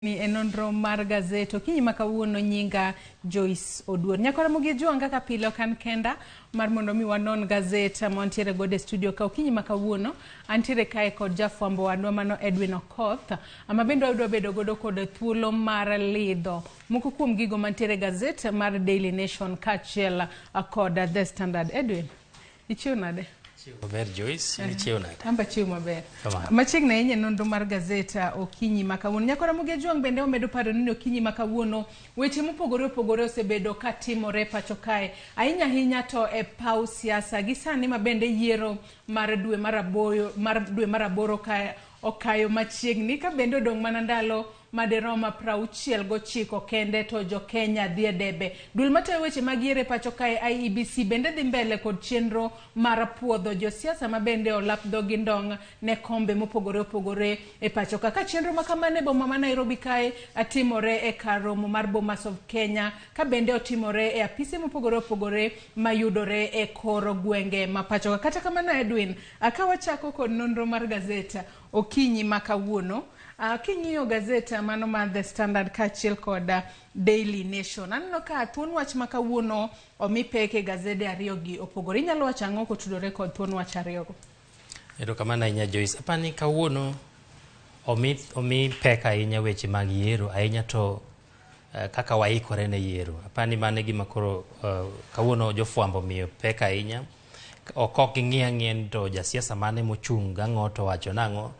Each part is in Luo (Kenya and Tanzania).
Ni e nonro mar gazet okinyi ma kawuono nyinga Joyce Oduor. Nyakora Ramogi Ojwang' kaka pile ok an kenda mar mondo mi wanon gazet ma wantiere godo e studio ka okinyi ma kawuono antiere kae kod jafwambo wadwa mano Edwin Okoth ma bende wadwa bedo godo kod thuolo mar lidho moko kuom gigo mantiere e gazet mar Daily Nation kaachiel kod The Standard. Edwin, ichiew nade? Maber Joyce, in ichiew nade? An be achiew maber. Kamano. Machiegni ahinya e nonro mar gazet okinyi ma kawuono. Nyakora Ramogi Ojwang' bende omedo paro ni okinyi ma kawuono weche mopogore opogore osebedo ka timore pacho kae. Ahinya ahinya to e paw siasa gi sani ma bende yiero mar dwe mar aboyo mar dwe mar aboro ka okayo machiegni ka bende odong' mana ndalo madirom 69 kende to jo-Kenya dhi e debe. Duol matayo weche mag yiero e pacho kae IEBC bende dhi mbele kod chenro mar puodho josiasa ma bende olap dhogi ndong' ne kombe mopogore opogore e pacho ka. Ka chenro ma kamano e boma ma Nairobi kae timore e kar romo mar Bomas of Kenya ka bende otimore e apise mopogore opogore mayudore e kor gwenge ma pacho ka. Kata kamano Edwin, ka wachako kod nonro mar gazet okinyi ma kawuono, king'iyo gazet mano mar The Standard kaachiel kod Daily Nation, aneno ka thuon wach ma kawuono omi pek e gazede ariyo gi opogore. Inyalo wacho ang'o kotudore kod thuon wach ariyogo? Erokamano ahinya Joyce. Apani kawuono omi pek ahinya weche mag yiero, ahinya to kaka waikore ne yiero. Apani mano e gima koro kawuono jofwambo omiyo pek ahinya. Ok ging'i ang'iya ni to jasiasa mane mochung' gang'o to wacho nang'o.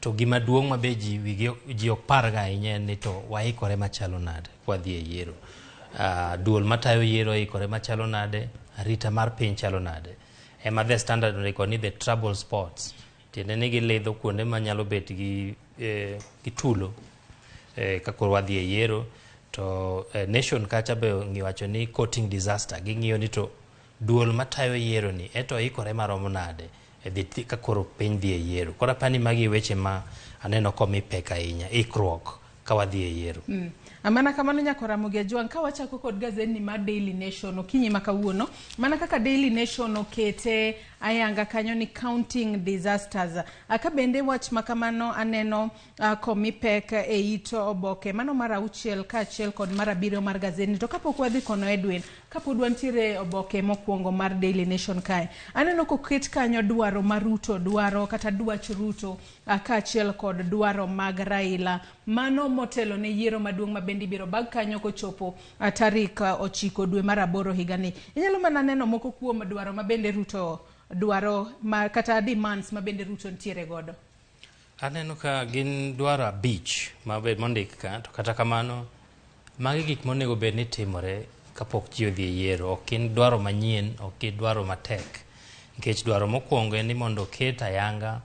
To gima duong' ma be ji wigi ji ok parga ahinya en ni to waikore machalo nade kwadhi e yiero. Duol matayo yiero oikore machalo nade, arita mar piny chalo nade. Ema The Standard ondiko ni the trouble spots. Tiende ni gilidho kuonde manyalo bet gi, gi tulo ka koro wadhi e yiero. To Nation kacha be wacho ni courting disaster. Ging'iyo ni to duol matayo yiero ni eto oikore maromo nade e dhi ka koro piny dhi e yiero. Koro apani magi e weche ma aneno komi pek ahinya, ikruok ka wadhi e yiero. Mana kamano nyako Ramogi Ojwang' ka wachako kod gazetni mar Daily Nation okinyi ma kawuono, mana kaka Daily Nation okete ayanga kanyo ni counting disasters. Ka bende wach ma kamano aneno komi pek e it oboke mano mar auchiel kaachiel kod mar abiriyo mar gazetni. To kapok wadhi kono Edwin, kapod wantiere oboke mokwongo mar Daily Nation kae, aneno koket kanyo dwaro ma Ruto dwaro kata dwach Ruto kaachiel kod dwaro mag Raila mano motelo ne yiero maduong' ma bende ibiro bag kanyo kochopo tarik 9 dwe mar aboro higani. Inyalo mana neno moko kuom dwaro ma bende Ruto dwaro ma, kata demands ma bende Ruto nitiere godo. Aneno ka gin dwaro 5 ma be mondik ka, to kata kamano magi gik monego bed ni timore kapok ji odhi e yiero. Ok gin dwaro manyien, ok gin dwaro matek. Nikech dwaro mokwongo en ni mondo oket ayanga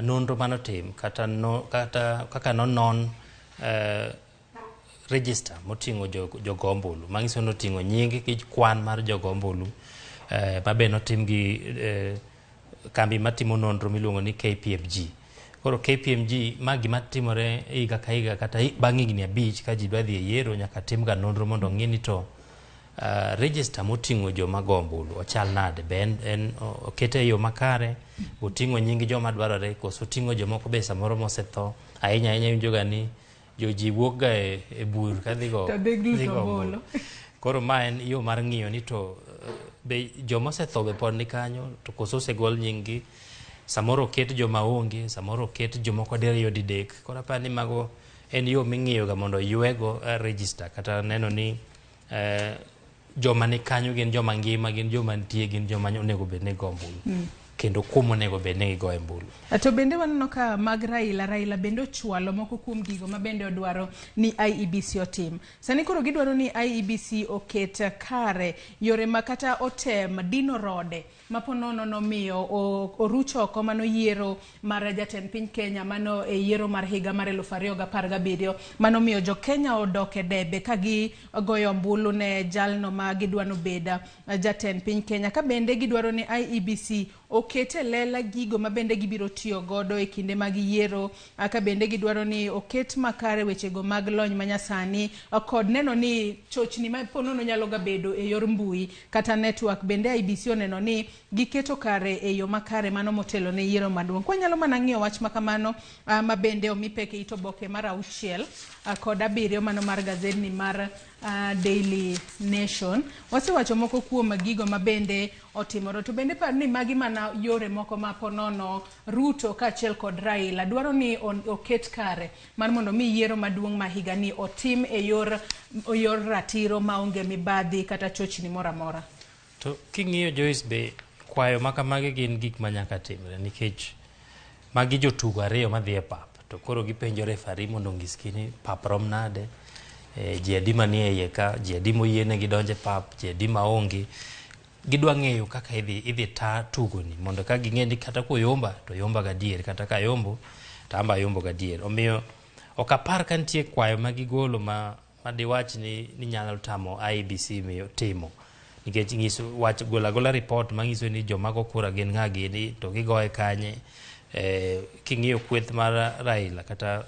nonro manotim kata, no, kata kaka nonon register moting'o jogo ombulu. Manyiso ni oting'o nying gi kwan mar jogo ombulu ma be notim gi kambi matimo nonro miluongo ni KPMG. Koro KPMG ma gima timore higa ka higa kata bang' higni 5 ka ji dwa dhi e yiero nyaka tim ga nonro mondo ong'i ni to register moting'o joma go ombulu ochal nade, be en okete e yo makare, oting'o nying joma dwarore koso oting'o jomoko be samoro mosetho. Ahinya ahinya iwinjo ga ni jo ji wuok ga e bur ka dhi go ombulu. Koro ma en yo mar ng'iyo ni to be joma osetho be pod ni kanyo to koso osegol nying gi. Samoro oket joma onge, samoro oket jomoko diriyo didek. Koro aparo ni mago en yo ming'iyo ga mondo ywego register kata neno ni joma ni kanyo gin joma ngima, gin joma nitie, gin joma onego bed ni go ombulu. Kendo kuom onego bed ni gigoyo ombulu. To bende waneno ka mag Raila, Raila bende ochwalo moko kuom gigo ma bende odwaro ni IEBC otim. Sani koro gidwaro ni IEBC oket kare yore ma kata otem dino rode ma po nono nomiyo oruch oko mano yiero mar jatend piny Kenya mano e yiero mar higa mar 2017 mano miyo jo Kenya odok e debe ka gigoyo ombulu ne jalno ma gidwa nobed jatend piny Kenya. Ka bende gidwaro ni IEBC oket e lela gigo ma bende gibiro tiyo godo e kinde mag yiero, ka bende gidwaro ni oket makare wechego mag lony manyasani kod neno ni chochni ma po nono nyalo ga bedo e yor mbui kata network bende IEBC oneno ni giketo kare e yo makare mano motelo ne yiero maduong'. Kwanyalo mana ng'iyo wach ma kamano ma bende omi pek e it oboke mar 6 kod abiriyo mano mar gazedni mar Daily Nation. Wasewacho moko kuom gigo ma bende otimore, to bende par ni magi mana yore moko ma ponono Ruto kaachiel kod Raila dwaro ni oket kare mar mondo mi yiero maduong' ma higani otim e yor ratiro maonge mibadhi kata chochni moro amora. To king'iyo Joyce, be kwayo ma kamagi gin gik ma nyaka timre nikech magi jotugo ariyo madhi e pap to koro gipenjo refari mondo onyisgi ni pap rom nade, ji adi manie iye ka, ji adi moyienegi donjo e pap, ji adi maonge. Gidwa ng'eyo kaka idhi ta tugoni mondo ka ging'e ni kata koyomba to oyomba gadier, kata ka ayombo to amba ayombo gadier. Omiyo ok apar ka nitie kwayo ma gigolo ma diwach ni nyalo tamo IEBC miyo timo. Nikech nyiso wach golo agola report manyiso ni joma go kura gin ng'a gini to gigoye kanye. King'iyo kweth mar Raila kata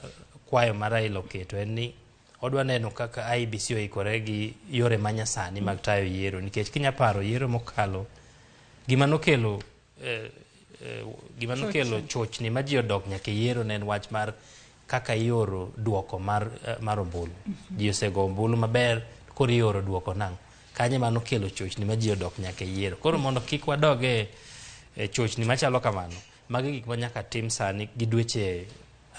kwayo mar Raila oketo en ni odwa neno kaka IEBC oikore gi yore manyasani mag tayo yiero, nikech kinya paro yiero mokalo gima nokelo chochni ma ji odok nyaka e yiero ne en wach mar kaka ioro duoko mar ombulu. Ji osego ombulu maber, koro ioro duoko nang'o? Kanye mano kelo chochni ma ji odok nyaka e yiero. Koro mondo kik wadog e chochni machalo kamano, magi gik ma nyaka tim sani gi dweche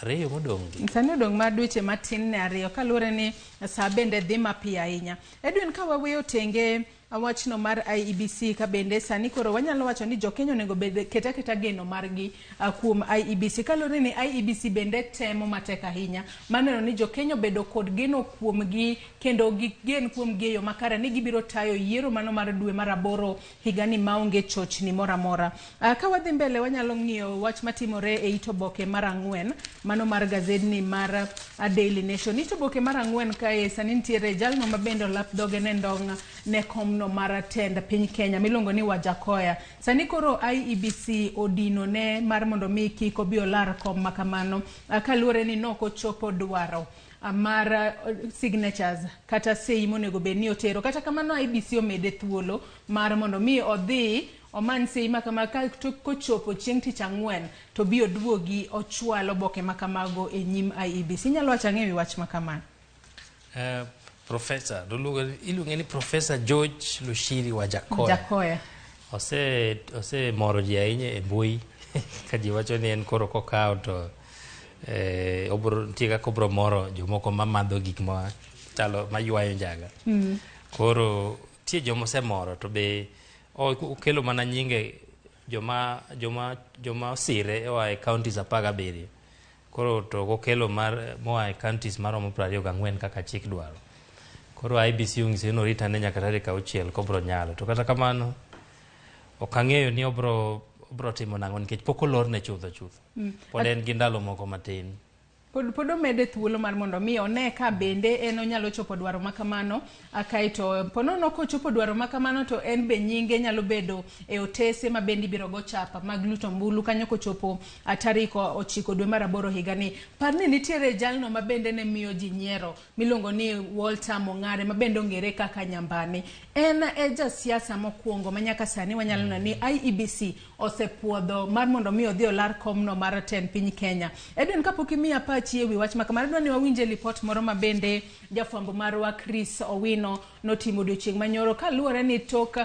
ariyo modong' gi. Sani odong' mar dweche matin ne ariyo, kaluwore ni sa bende dhi mapiyo ahinya. Edwin, ka waweyo tenge wachno mar IEBC, ka bende sani koro wanyalo wacho ni jokenya onego bed keta keta geno margi kuom IEBC, kaluwore ni IEBC bende temo matek ahinya maneno ni jokenya obedo kod geno kuomgi kendo gigen kuomgi e yo makare ni gibiro tayo yiero mano mar dwe mar aboro higani maonge chochni moro amora. Ka wadhi mbele wanyalo ng'iyo wach matimore e it oboke mar 4 mano mar gazedni mar Daily Nation. It oboke mar 4 kae sani nitiere jalno ma bende olap dhoge ne ndong' ne komno mar tend piny Kenya miluongo ni Wajackoyah. Sani koro IEBC odino ne mar mondo mi kik obi olar kom makamano, kaluwore ni nok ochopo dwaro mar signatures kata sei monego bed ni otero. Kata kamano IEBC omede thuolo mar mondo mi odhi omany sei makama ka kochopo chieng' tich ang'wen to bi oduogi ochwal oboke makamago e nyim IEBC. Inyalo wacho ang'e wi wach makamano? Professor, iluonge ni Professor George Luchiri Wajackoyah. Ose moro ji ahinya e mbui ka ji wacho ni en koro kokawo to obro nitie kaka obro moro jomoko mamadho gik ma chalo maywayo njaga. Koro nitie joma osemoro to be okelo mana nyinge joma osire oa e counties 17. Koro to okelo mar moa e counties maromo 24 kaka chik dwaro. Koro IEBC ong'iso ni orit ane nyaka tarik 6 kobro nyalo. To kata kamano ok ang'eyo ni obro timo nang'o nikech pok olorne chutho chutho. Pod en gi ndalo moko matin. Pod omede thuolo mar mondo mi one ka bende en onyalo chopo dwaro makamano, kaeto ponono kochopo dwaro makamano to en be nyinge nyalo bedo e otese ma bende ibiro go chapa mag luto ombulu kanyo kochopo tarik 9 dwe mar 8 higani. Par ni nitiere jalno ma bende ne miyo ji nyiero miluongo ni Walter Mong'are ma bende ong'ere kaka Nyambane. En e jasiasa mokwongo ma nyaka sani wanyalo neno ni IEBC osepuodho mar mondo mi odhi olar komno mar tend piny Kenya. Edwin, kapok imiya pachi ewi wach makamano, adwa ni wawinje lipot moro ma bende jafwambo marwa Chris Owino notimo odiochieng' manyoro kaluwore ni tok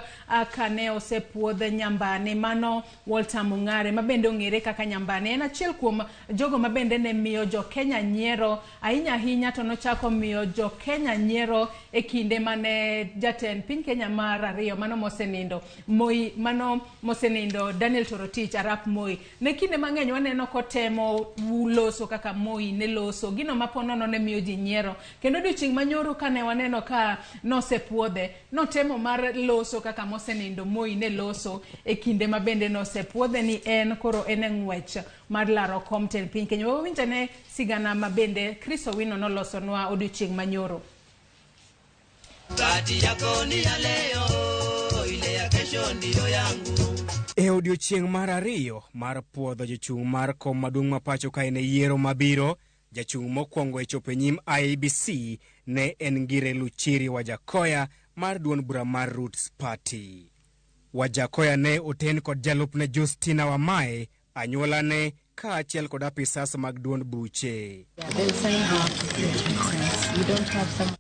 kane osepuodh Nyambane mano Walter Mong'are ma bende ong'ere kaka Nyambane. En achiel kuom jogo ma bende ne miyo jo Kenya nyiero ahinya ahinya, to nochako miyo jo Kenya nyiero e kinde mane jatend piny Kenya mar ariyo mano mosenindo Moi, mano mosenindo Daniel Toroitich arap Moi. Ne kinde mang'eny waneno kotemo loso kaka Moi ne loso, gino ma ponono ne miyo ji nyiero. Kendo odiochieng' manyoro kane waneno ka nosepuodhe, notemo mar loso kaka mosenindo Moi ne loso e kinde ma bende nosepuodhe ni en koro en e ng'wech mar laro kom tend piny Kenya. Wawinj ane sigana ma bende Chris Owino nolosonwa odiochieng' manyoro. Kati yako ni ya leo, ile ya kesho ndiyo yangu. E odiochieng' mar ariyo mar puodho jochung' mar kom maduong' ma pacho kae ne yiero mabiro, jachung' mokwongo e chopo e nyim IEBC ne en Ngire Luchiri Wajackoyah mar duond bura mar Roots Party. Wajackoyah ne oten kod jalupne Justina Wamae, anyuolane kaachiel kod apisas mag duond buche.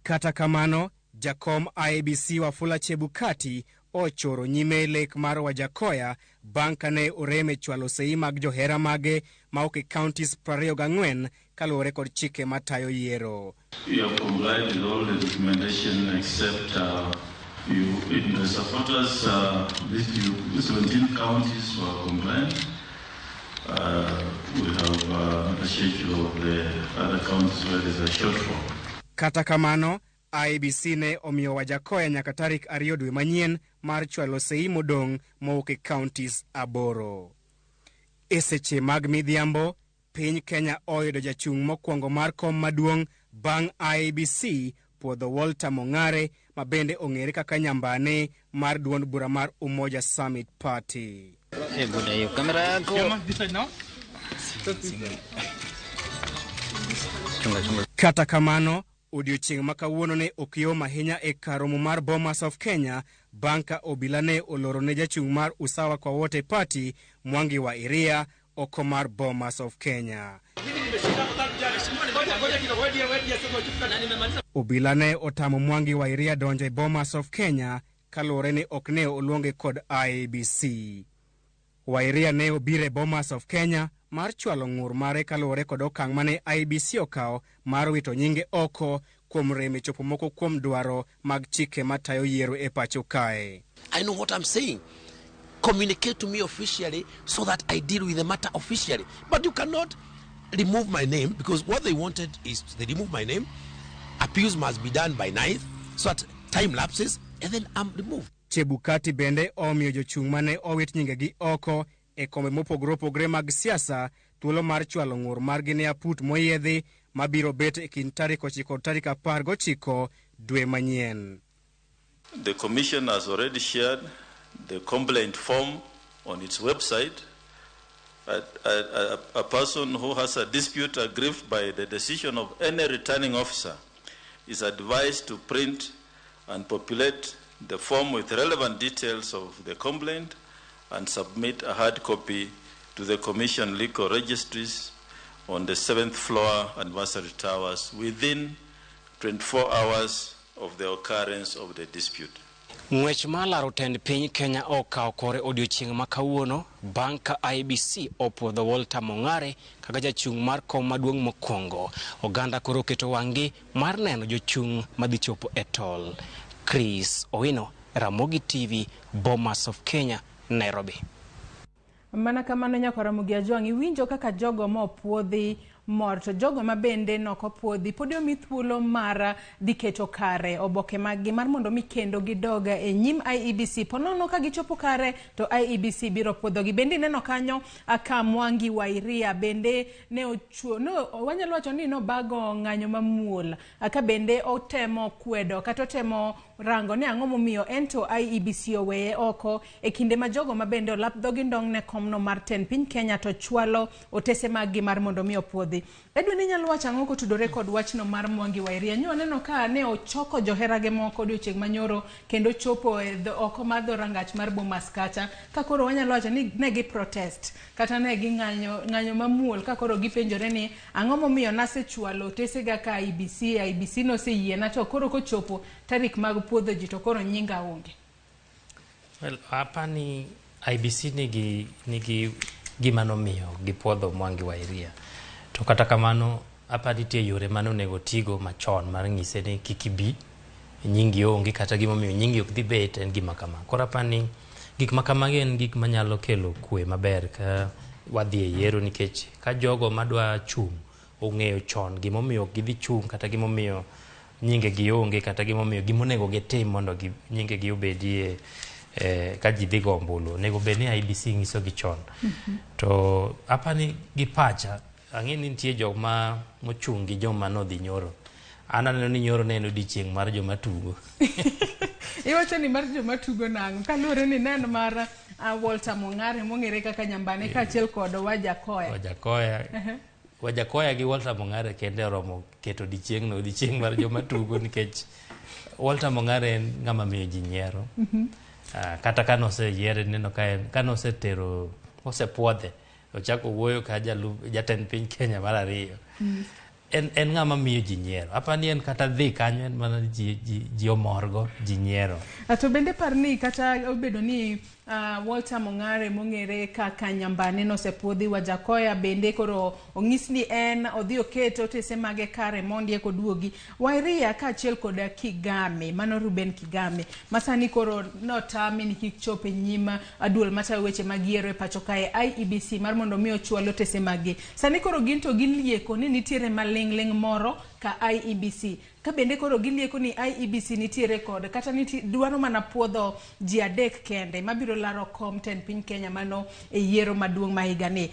Kata kamano, jakom IEBC Wafula Chebukati ochoro nyime lek mar Wajackoyah bang' kane orem e chwalo sei mag johera mage ma ok e counties 24 kaluwore kod chike matayo yiero. You have complied with all the documentation except you, in the supporters, this you, 17 counties were compliant. We have a schedule of the other counties where there's a shortfall. Kata kamano, IEBC ne omiyo Wajackoyah nyaka tarik 2 dwe manyien mar chwalo sei modong' mowuok e counties 8. E seche mag midhiambo, piny Kenya oyudo jachung' mokwongo mar kom maduong' bang' IEBC puodho Walter Mong'are ma bende ong'ere kaka Nyambane mar duond bura mar Umoja Summit Party. Buda hiyo kamera yako. Chunga chunga. Kata kamano, odiochieng' ma kawuono ne ok yom ahinya e kar romo mar Bomas of Kenya bang' ka obila ne oloro ne jachung' mar Usawa kwa Wote Party Mwangi wa Iria oko mar Bomas of Kenya. Obila ne otamo Mwangi wa Iria donjo e Bomas of Kenya kaluwore ni ok ne oluonge kod IEBC. Wa Iria ne obiro e Bomas of Kenya mar chwalo ng'ur mare kaluwore kod okang' mane IEBC okawo mar wito nyinge oko kuom rem e chopo moko kuom dwaro mag chike matayo yiero e pacho kae. I know what I'm saying. Communicate to me officially so that I deal with the matter officially. But you cannot remove my name, because what they wanted is they remove my name. Appeals must be done by 9th, so that time lapses and then I'm removed. Chebukati bende omiyo jochung' mane owit nyingegi oko e kombe mopogore opogore mag siasa thuolo mar chwalo ng'ur margi ne aput moyiedhi mabiro bet e kind tarik 9 kod tarik 19 dwe manyien. The commission has already shared the complaint form on its website. A person who has a dispute aggrieved by the decision of any returning officer is advised to print and populate the form with relevant details of the complaint and submit a hard copy to the Commission Legal Registries on the 7th floor Anniversary Towers within 24 hours of the occurrence of the dispute. Ng'wech mar laro tend piny Kenya okawo kore odiochieng' ma kawuono bang' ka IEBC opuodho Walter Mong'are kaka jachung' mar kom maduong' mokwongo. Oganda koro oketo wang'gi mar neno jochung' madhi chopo e tol. Chris Owino, Ramogi TV, Bomas of Kenya, Nairobi. Mana kamano nyaka Ramogi Ajwang', iwinjo kaka jogo ma opuodhi mor to jogo ma bende nok opuodhi pod omi thuolo mar dhi keto kare oboke maggi mar mondo mi kendo gidog e nyim IEBC. Ponono ka gichopo kare to IEBC biro puodhogi. Bende ineno kanyo ka Mwangi wa Iria bende ne ochuo, no, wanyalo wacho ni nobago ng'anyo mamuol ka bende otemo kwedo kata otemo rango ni ang'o momiyo ento IEBC oweye oko e kinde ma jogo ma bende olap dhogi ndong' ne komno mar tend piny Kenya to chwalo otese maggi mar mondo mi opuodhi. Edwin, inyalo wacho ang'o kotudore kod wachno mar Mwangi wa Iria? Nyo waneno ka ne ochoko joherage moko odiochieng' manyoro kendo chopo e oko mar dho rangach mar Bomas kacha, ka koro wanyalo wacho ni ne gi protest kata ne gi ng'anyo mamuol ka koro gipenjore ni ang'o momiyo nasechwalo otesega ka IEBC, IEBC noseyiena to koro kochopo tarik mag puodho ji to koro nyinga onge. Well, apani IEBC nigi gima nomiyo gipuodho Mwangi wa Iria. To kata kamano apa nitie yore mane onego tigo machon mar ng'ise ni kik ibi, nyingi onge kata gimomiyo nyingi ok dhi bet en gima kama. Koro apani gik ma kamagi en gik manyalo kelo kwe maber ka wadhi e yiero, nikech ka jogo madwa chung' ong'eyo chon gimomiyo ok gidhi chung' kata gimomiyo nyinge gi onge kata gimomiyo gimonego gitim mondo nyinge gi obedie ka ji dhi go ombulu, onego bed ni IEBC ng'iso gi chon. To apani gi pacha ang'e ni nitie joma mochung' gi joma nodhi nyoro. An aneno ni nyoro ne en odiochieng' mar joma tugo. Iwacho ni mar joma tugo nang'o? Kaluwore ni ne en mar Walter Mong'are mong'ere kaka Nyambane kaachiel kod Wajackoyah. Wajackoyah. Wajackoyah gi Walter Mong'are kende oromo keto odiochieng'no odiochieng' mar joma tugo, nikech Walter Mong'are en ng'ama miyo ji nyiero. Kata ka noseyiere, neno ka en, ka nosetero, osepuodhe, Ochako wuoyo ka jatend piny Kenya mar ariyo. En ng'ama miyo ji nyiero. Apani en kata dhi kanyo en mana ji omorgo, ji nyiero. To bende par ni kata obedo ni Walter Mong'are mong'ere kaka Nyambane nosepuodhi, Wajakoya bende koro onyis ni en odhi oket otese mage kare mondi eka oduogi. Wairia kaachiel kod Kigame, mano Ruben Kigame, ma sani koro notami ni kik chop e nyim duol matayo weche mag yiero e pacho kae IEBC mar mondo mi ochwal otese maggi. Sani koro gin to gilieko ni nitiere maling'ling' moro ka IEBC. Ka bende koro gilieko ni IEBC nitiere kod kata dwaro mana puodho ji adek kende mabiro laro kom tend piny Kenya mano e yiero maduong' ma higani.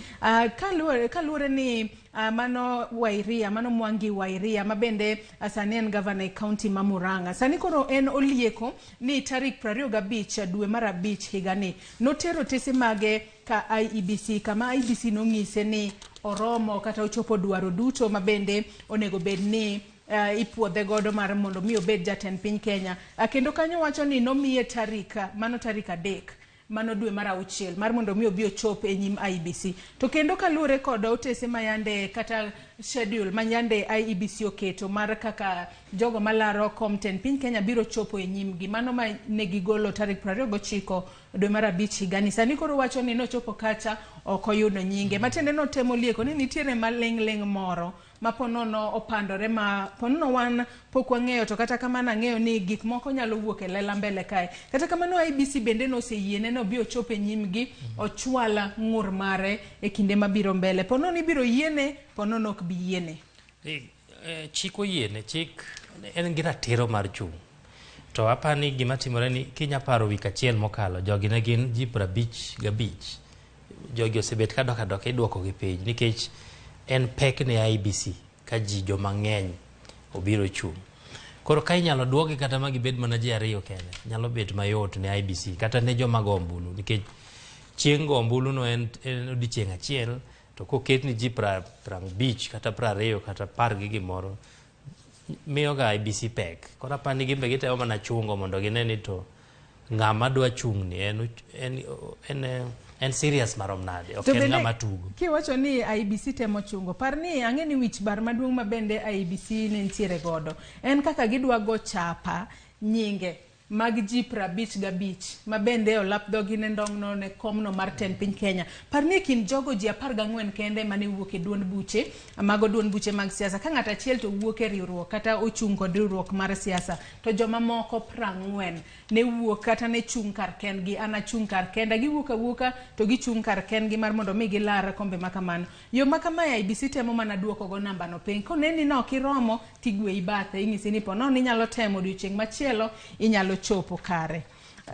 Kaluwore ni mano Wairia, mano Mwangi Wairia ma bende sani en gavana e kaunti ma Murang'a. Sani koro en olieko ni tarik 25 dwe mar 5 higani notero otese mage ka IEBC, kama IEBC nong'ise ni oromo kata ochopo dwaro duto ma bende onego bed ni ipuodhe godo mar mondo mi obed jatend piny Kenya. Kendo kanyo wacho ni nomiye tarik, mano tarik 3 mano dwe mar 6 mar mondo mi obi ochop e nyim IEBC. To kendo kaluwore kod otese mayande kata schedule mayande IEBC oketo mar kaka jogo malaro kom tend piny Kenya biro chopo e nyimgi, mano ma ne gigolo tarik 29 dwe mar 5 higani. Sani koro wacho ni nochopo kacha ok oyudo nyinge. Matiende notemo lieko ni nitiere maling'ling' moro ma ponono opandore ma ponono wan pok wang'eyo, to kata kamano ang'eyo ni gik moko nyalo wuok e lela mbele kae. Kata kamano IEBC bende noseyiene ni obi ochop e nyimgi ochwal ng'ur mare e kinde mabiro mbele. Ponono ibiro yiene, ponono ok bi yiene. Chik oyiene, chik en gi ratiro mar chung'. To apani gima timore ni kinya paro wik achiel mokalo, jogi ne gin ji 55. Jogi osebet kadok adoka iduoko gi piny nikech en pek ne IEBC ka ji joma ng'eny obiro chung'. Koro ka inyalo duoki kata ma gibed mana ji 2 kende, nyalo bet mayot ne IEBC kata ne joma go ombulu, nikech chieng' go ombulu no en odiochieng' achiel, to koket ni ji 50 kata 20 kata 10 gi gimoro, miyo ga IEBC pek. Koro apani gin be gitemo mana chungo mondo gine ni to ng'ama dwa chung' ni en serious marom nade, ok en ng'ama tugo. Kiwacho ni IEBC temo chungo, par ni ang'e ni wich bar maduong' ma bende IEBC ne nitiere godo en kaka gidwa go chapa nyinge mag ji 55 ma bende olap dhogi ne ndong'no ne komno mar tend piny Kenya. Par ni e kind jogo ji 14 kende mane wuok e duond buche, mago duond buche mag siasa. Ka ng'ato achiel to wuok e riwruok kata ochung' kod riwruok mar siasa, to joma moko 40 ne wuok kata ne chung' kar kendgi. An achung' kar kenda, giwuok awuoka to gichung' kar kendgi mar mondo mi gilar kombe ma kamano. Yo ma kamae IEBC temo mana duoko go namba no piny. Koneni ni ok iromo, tigweyi bathe, inyisi ni ponono inyalo temo odiochieng' machielo, inyalo chopo kare.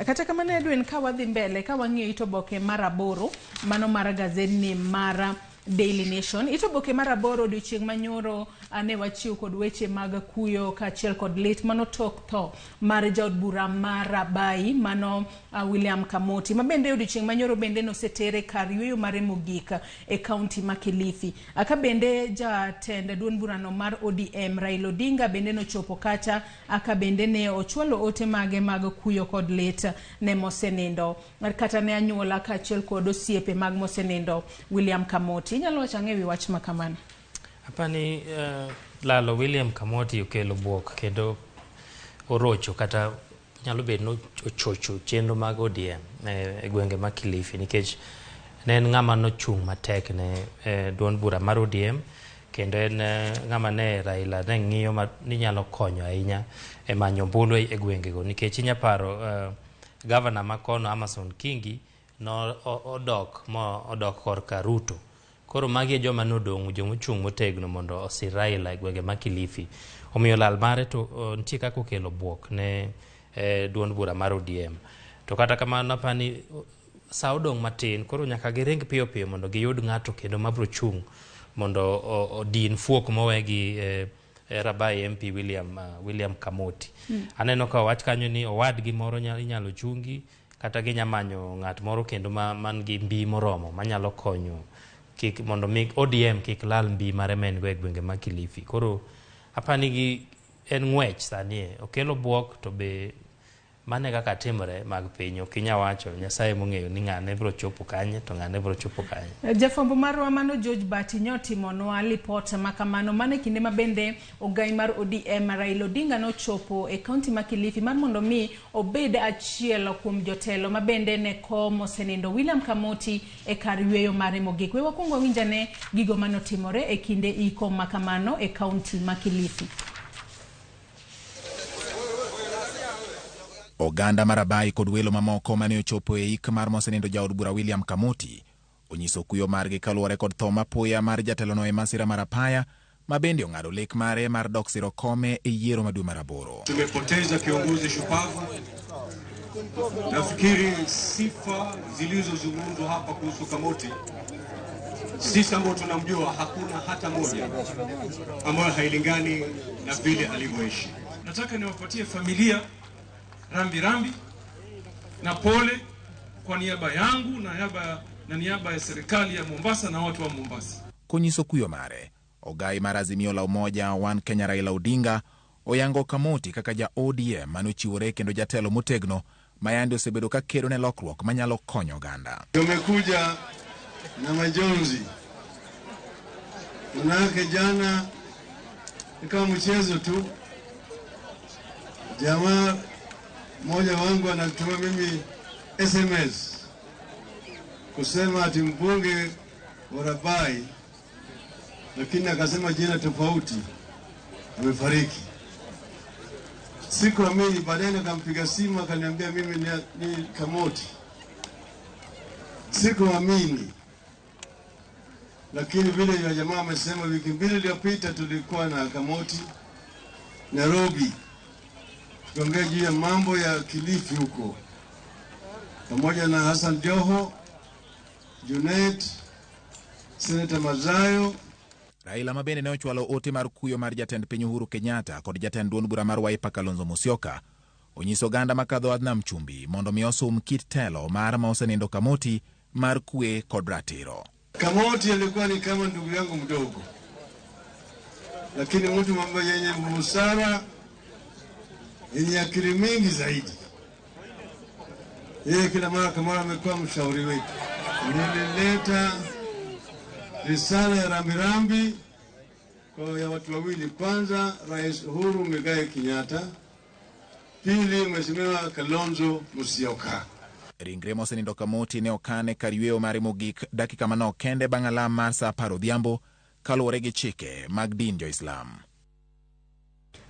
Kata kamano Edwin, ka wadhi mbele, ka wang'iyo it oboke mar 8, mano mar gazedni mar Daily Nation. It oboke mar 8 odiochieng' manyoro ne wachiw kod weche mag kuyo kaachiel kod lit mano tok tho mar jaod bura mar Rabai mano William Kamoti, ma bende odiochieng' manyoro bende nosetere kar yueyo mare mogik e kaunti ma Kilifi. Ka bende jatend duond burano mar ODM Raila Odinga bende nochopo kacha, ka bende ne ochwalo ote mage mag kuyo kod lit ne mosenindo kata ne anyuola kaachiel kod osiepe mag mosenindo William Kamoti. Inyalo wacho ang'e wi wach ma kamano? Apani lalo William Kamoti okelo buok kendo orocho kata nyalo bedo ni ochocho chenro mag ODM e gwenge ma Kilifi, nikech ne en ng'ama nochung' matek ne duond bura mar ODM, kendo en ng'ama ne Raila ne ng'iyo ni nyalo konyo ahinya e manyo ombulu e gwengego, nikech inya paro gavana ma kono Amason Kingi no odok mo odok korka Ruto. Koro magi e joma nodong', jomochung' motegno mondo osir Raila e gwenge ma Kilifi. Omiyo lal mare to nitie kaka okelo buok ne duond bura mar ODM. To kata kamano apani sa odong' matin, koro nyaka giring piyo piyo mondo giyud ng'ato kendo mabiro chung' mondo odin fuok mowe gi Rabai MP William Kamoti. Aneno ka owach kanyo ni owadgi moro inyalo chungi, kata ginya manyo ng'at moro kendo man gi mbi moromo manyalo konyo kik mondo mi ODM kik lal mbi mare ma en go e gwenge ma Kilifi. Koro apani gi en ng'wech sani, okelo buok to be Mano e kaka timre mag piny, ok inyal wacho, Nyasaye mong'eyo ni ng'ane biro chopo kanye to ng'ane biro chopo kanye. Jafwambo marwa mano George Bati nyotimonwa lipot ma kamano mano e kinde ma bende ogai mar ODM Raila Odinga nochopo e kaunti ma Kilifi mar mondo mi obed achiel kuom jotelo ma bende ne komo osenindo William Kamoti e kar yweyo mare mogik. We wakwong wawinj ane gigo manotimore e kinde iko ma kamano e kaunti ma Kilifi. Oganda mar Rabai kod welo mamoko mane ochopo e ik mar mosenindo jaod bura William Kamoti onyiso kuyo margi kaluwore kod tho mapoya mar jatelono e masira mar apaya ma bende ong'ado lek mare mar dok siro kome e yiero ma dwe mar aboro. Tumepoteza kiongozi shupavu. Nafikiri sifa zilizozungumzwa hapa kuhusu Kamoti, sisi ambao tunamjua hakuna hata moja ambayo hailingani na vile alivyoishi. Nataka niwapatie familia rambi rambi na pole kwa niaba yangu na niaba ya serikali ya Mombasa na watu wa Mombasa. Konyiso kuyo mare, ogai mar Azimio la Umoja One Kenya Raila Odinga oyango Kamoti kaka ja ODM manochiwore kendo jatelo motegno ma yande osebedo ka kedo ne lokruok manyalo konyo oganda. Tumekuja na majonzi, manake jana ikawa mchezo tu. Jamaa mmoja wangu anatuma mimi SMS kusema ati mbunge wa Rabai, lakini akasema jina tofauti, amefariki. Sikuamini, baadaye nikampiga simu akaniambia mimi ni Kamoti. Sikuamini, lakini vile ya jamaa amesema, wiki mbili iliyopita tulikuwa na Kamoti Nairobi, tukaongea juu ya mambo ya Kilifi huko, pamoja na Hassan Joho, Junet, Senator Mazayo. Raila ma bende ne ochwalo ote mar kuyo mar jatend piny Uhuru Kenyatta kod jatend duond bura mar Wiper Kalonzo Musyoka onyiso oganda makadho Adnam Chumbi mondo mi osum kit telo mar ma osenindo Kamoti mar kwe kod ratiro. Kamoti alikuwa ni kama ndugu yangu mdogo, lakini mtu ambaye yenye busara, yenye akili mingi zaidi. Yeye kila mara kama amekuwa mshauri wetu. Nilileta risala ya rambirambi kwa ya watu wawili. Kwanza Rais Uhuru Muigai Kenyatta, pili Mheshimiwa Kalonzo Musyoka. Ringre mosenindo Kamoti ne okane kar yweyo mare mogik dakika manok kende bang' alam mar saa 10 odhiambo kaluwore gi chike mag din jo-Islam.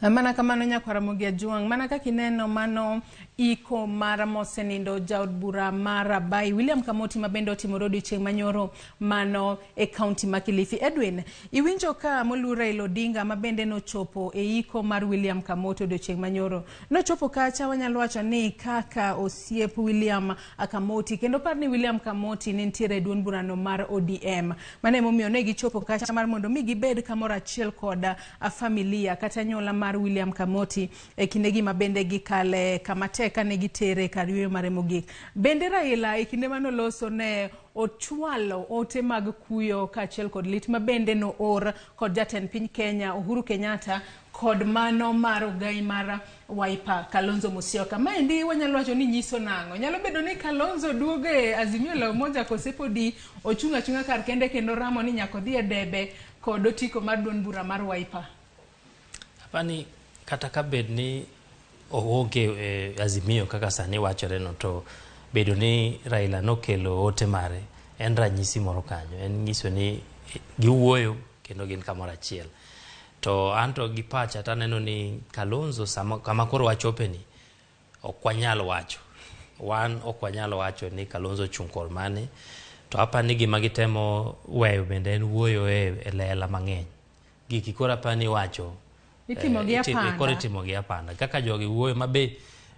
Mana kamano nyakwar Ramogi Ajwang', mana kaka ineno mano iko mar mosenindo jaod bura mar Rabai William Kamoti ma bende otimore odiochieng' manyoro mano e kaunti ma Kilifi. Edwin, iwinjo ka moluor Raila Odinga ma bende nochopo e iko mar William Kamoti odiochieng' manyoro. Nochopo kacha wanyalo wacho ni kaka osiep William Kamoti, kendo par ni William Kamoti ne nitiere e duond burano mar ODM. Mano emomiyo ne gichopo kacha mar mondo mi gibed kamoro achiel kod familia kata anyuola mar William Kamoti e kindegi ma bende gikale kama tek kane gitere kar yweyo mare mogik. Bende Raila e kinde manoloso ne ochwalo ote mag kuyo kaachiel kod lit ma bende noor kod jatend piny Kenya Uhuru Kenyatta kod mano mar ogai mar Wiper Kalonzo Musyoka. Maendi wanyalo wacho ni nyiso nang'o? Nyalo bedo ni Kalonzo duogo e Azimio la Umoja kose podi ochung' achung'a kar kende kendo ramo ni nyaka odhi e debe kod otiko mar duond bura mar Wiper. Apani kata ka bed ni oonge e Azimio kaka sani wachore no, to bedo ni Raila nokelo ote mare en ranyisi moro kanyo, en nyiso ni giwuoyo kendo gin kamoro achiel. To anto gi pacha taneno ni Kalonzo sama kama koro wachope ni ok wanyal wacho, wan ok wanyal wacho ni Kalonzo ochung' kor mane. To apani gima gitemo weyo bende en wuoyo e lela mang'eny. Giki koro apani wacho itimo gi apanda. Koro itimo gi apanda kaka jogi wuoyo mabe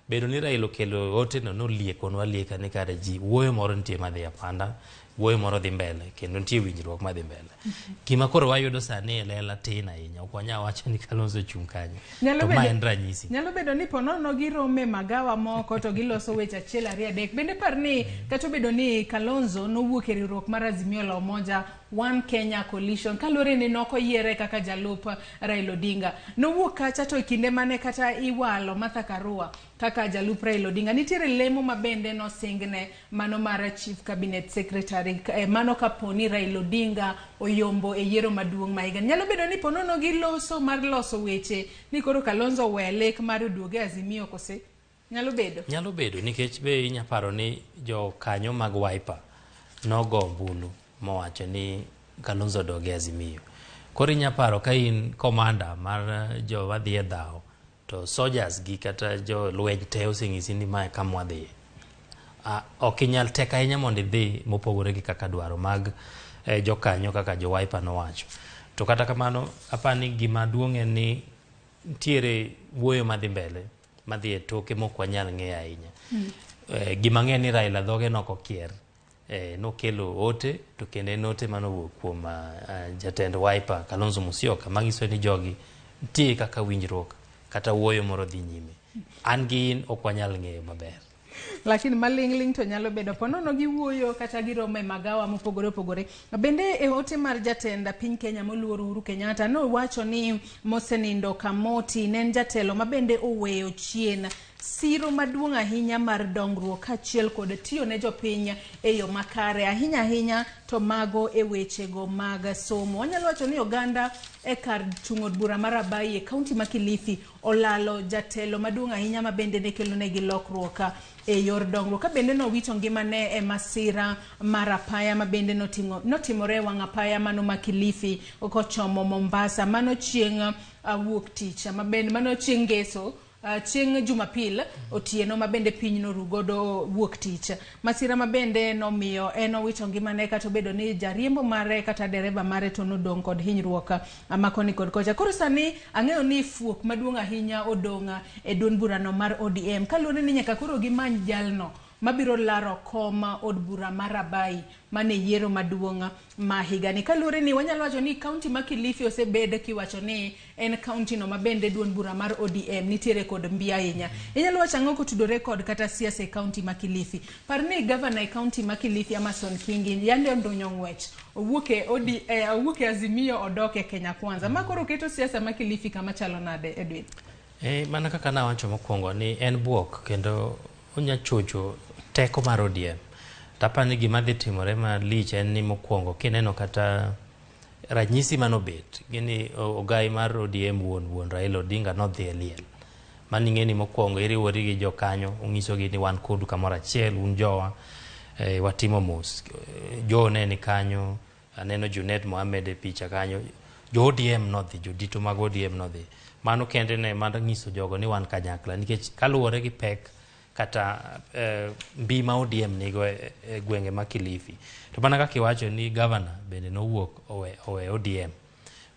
bedo ni Raila okelo ote no noliekonwa lieka ni kare ji wuoyo moro nitie madhi apanda wuoyo moro dhi mbele kendo nitie winjruok madhi mbele. Gima koro wayudo sani e lela tin ahinya, ok wanyal wacho ni Kalonzo ochung' kanyo. Nyalo To ma bedo- en ranyisi. Nyalo bedo ni ponono girome magawa moko to giloso weche achiel ariyo adek. Bende par ni kata obedo ni Kalonzo nowuok e riwruok mar Azimio la Umoja One Kenya Coalition kaluwore ni nokoyiere kaka jalup Raila Odinga. Nowuok kacha to e kinde mane kata iwalo Martha Karua kaka jalup Raila Odinga nitiere lemo ma bende nosingne mano mar Chief Cabinet Secretary mano kaponi Raila Odinga oyombo e yiero maduong' ma higani. Nyalo bedo ni ponono giloso mar loso weche ni koro Kalonzo owe lek mar oduoge Azimio kose? Nyalo bedo. Nyalo bedo nikech be inya paro ni jokanyo mag Wiper nogo ombulu mowacho ni Kalonzo odog e Azimio. Koro inya paro ka in commander mar joma dhi e dhawo to soldiers gi kata jolweny te oseng'isi ni mae kama wadhiye. Ok inyal tek ahinya mondo idhi mopogore gi kaka dwaro mag jokanyo kaka jo Wiper nowacho. To kata kamano aparo ni gima duong' en ni nitiere wuoyo madhi mbele madhi e toke mok wanyal ng'eyo ahinya. Gima ng'eyo ni Raila dhoge nok okier. Nokelo ote to kendo en ote manowuok kuom jatend Wiper Kalonzo Musyoka manyiso ni jogi nitie kaka winjruok kata wuoyo moro dhi nyime. An gi in ok wanyal ng'eyo maber. Lakini maling'ling' to nyalo bedo ponono giwuoyo kata giromo e magawa mopogore opogore. Bende e ote mar jatend piny Kenya moluor Uhuru Kenyatta nowacho ni mosenindo Kamoti ne en jatelo ma bende oweyo chien siro maduong' ahinya mar dongruok kaachiel kod tiyo ne jopiny e yo makare ahinya ahinya to mago e wechego mag somo. Wanyalo wacho ni oganda e kar chung' od bura mar Abai e kaunti ma Kilifi olalo jatelo maduong' ahinya ma bende ne kelonegi lokruok e yor dongruok. Ka bende nowito ngimane e masira mar apaya ma bende notimore e wang' apaya mano ma Kilifi kochomo Mombasa mano chieng' wuok tich ma bende mano chieng' ngeso chieng' Jumapil otieno ma bende piny noru godo wuok tich. Masira ma bende nomiyo en owito ngimane kata obedo ni jariembo mare kata dereba mare to nodong' kod hinyruok ma koni kod kocha. Koro sani ang'eyo ni fuok maduong' ahinya odong' e duond burano mar ODM kaluwore ni nyaka koro gimany jalno mabiro laro kom od bura mar Rabai mane yiero maduong' ma higani. Kaluwore ni wanyalo wacho ni kaunti ma Kilifi osebed kiwacho ni en kaunti no ma bende duond bura mar ODM nitiere kod mbi ahinya. Inyalo wacho ang'o kotudore kod kata siasa e kaunti ma Kilifi? Par ni gavana e kaunti ma Kilifi Amason Kingi yande ondunyo ng'wech owuok e owuok e Azimio odok e Kenya Kwanza. Ma koro keto siasa ma Kilifi kama chalo nade Edwin? Mana kaka nawacho mokwongo ni en buok kendo onya chocho teko mar ODM. Tapani ni gima dhi timore malich en ni mokwongo kineno kata ranyisi manobet gini ogai mar ODM wuon Raila Odinga nodhi e liel. Mano ing'e ni mokwongo iriwori gi jokanyo ung'isogi ni wan kodu kamoro achiel un jowa watimo mos. Joe ne ni kanyo, aneno Junet Mohamed e picha kanyo. Jo ODM nodhi, jodito mag ODM nodhi. Mano kende ne mar nyiso jogo ni wan kanyakla nikech kaluwore gi pek kata mbi ma ODM nigo e gwenge ma Kilifi. To mana kaka iwacho ni gavana bende nowuok owe ODM.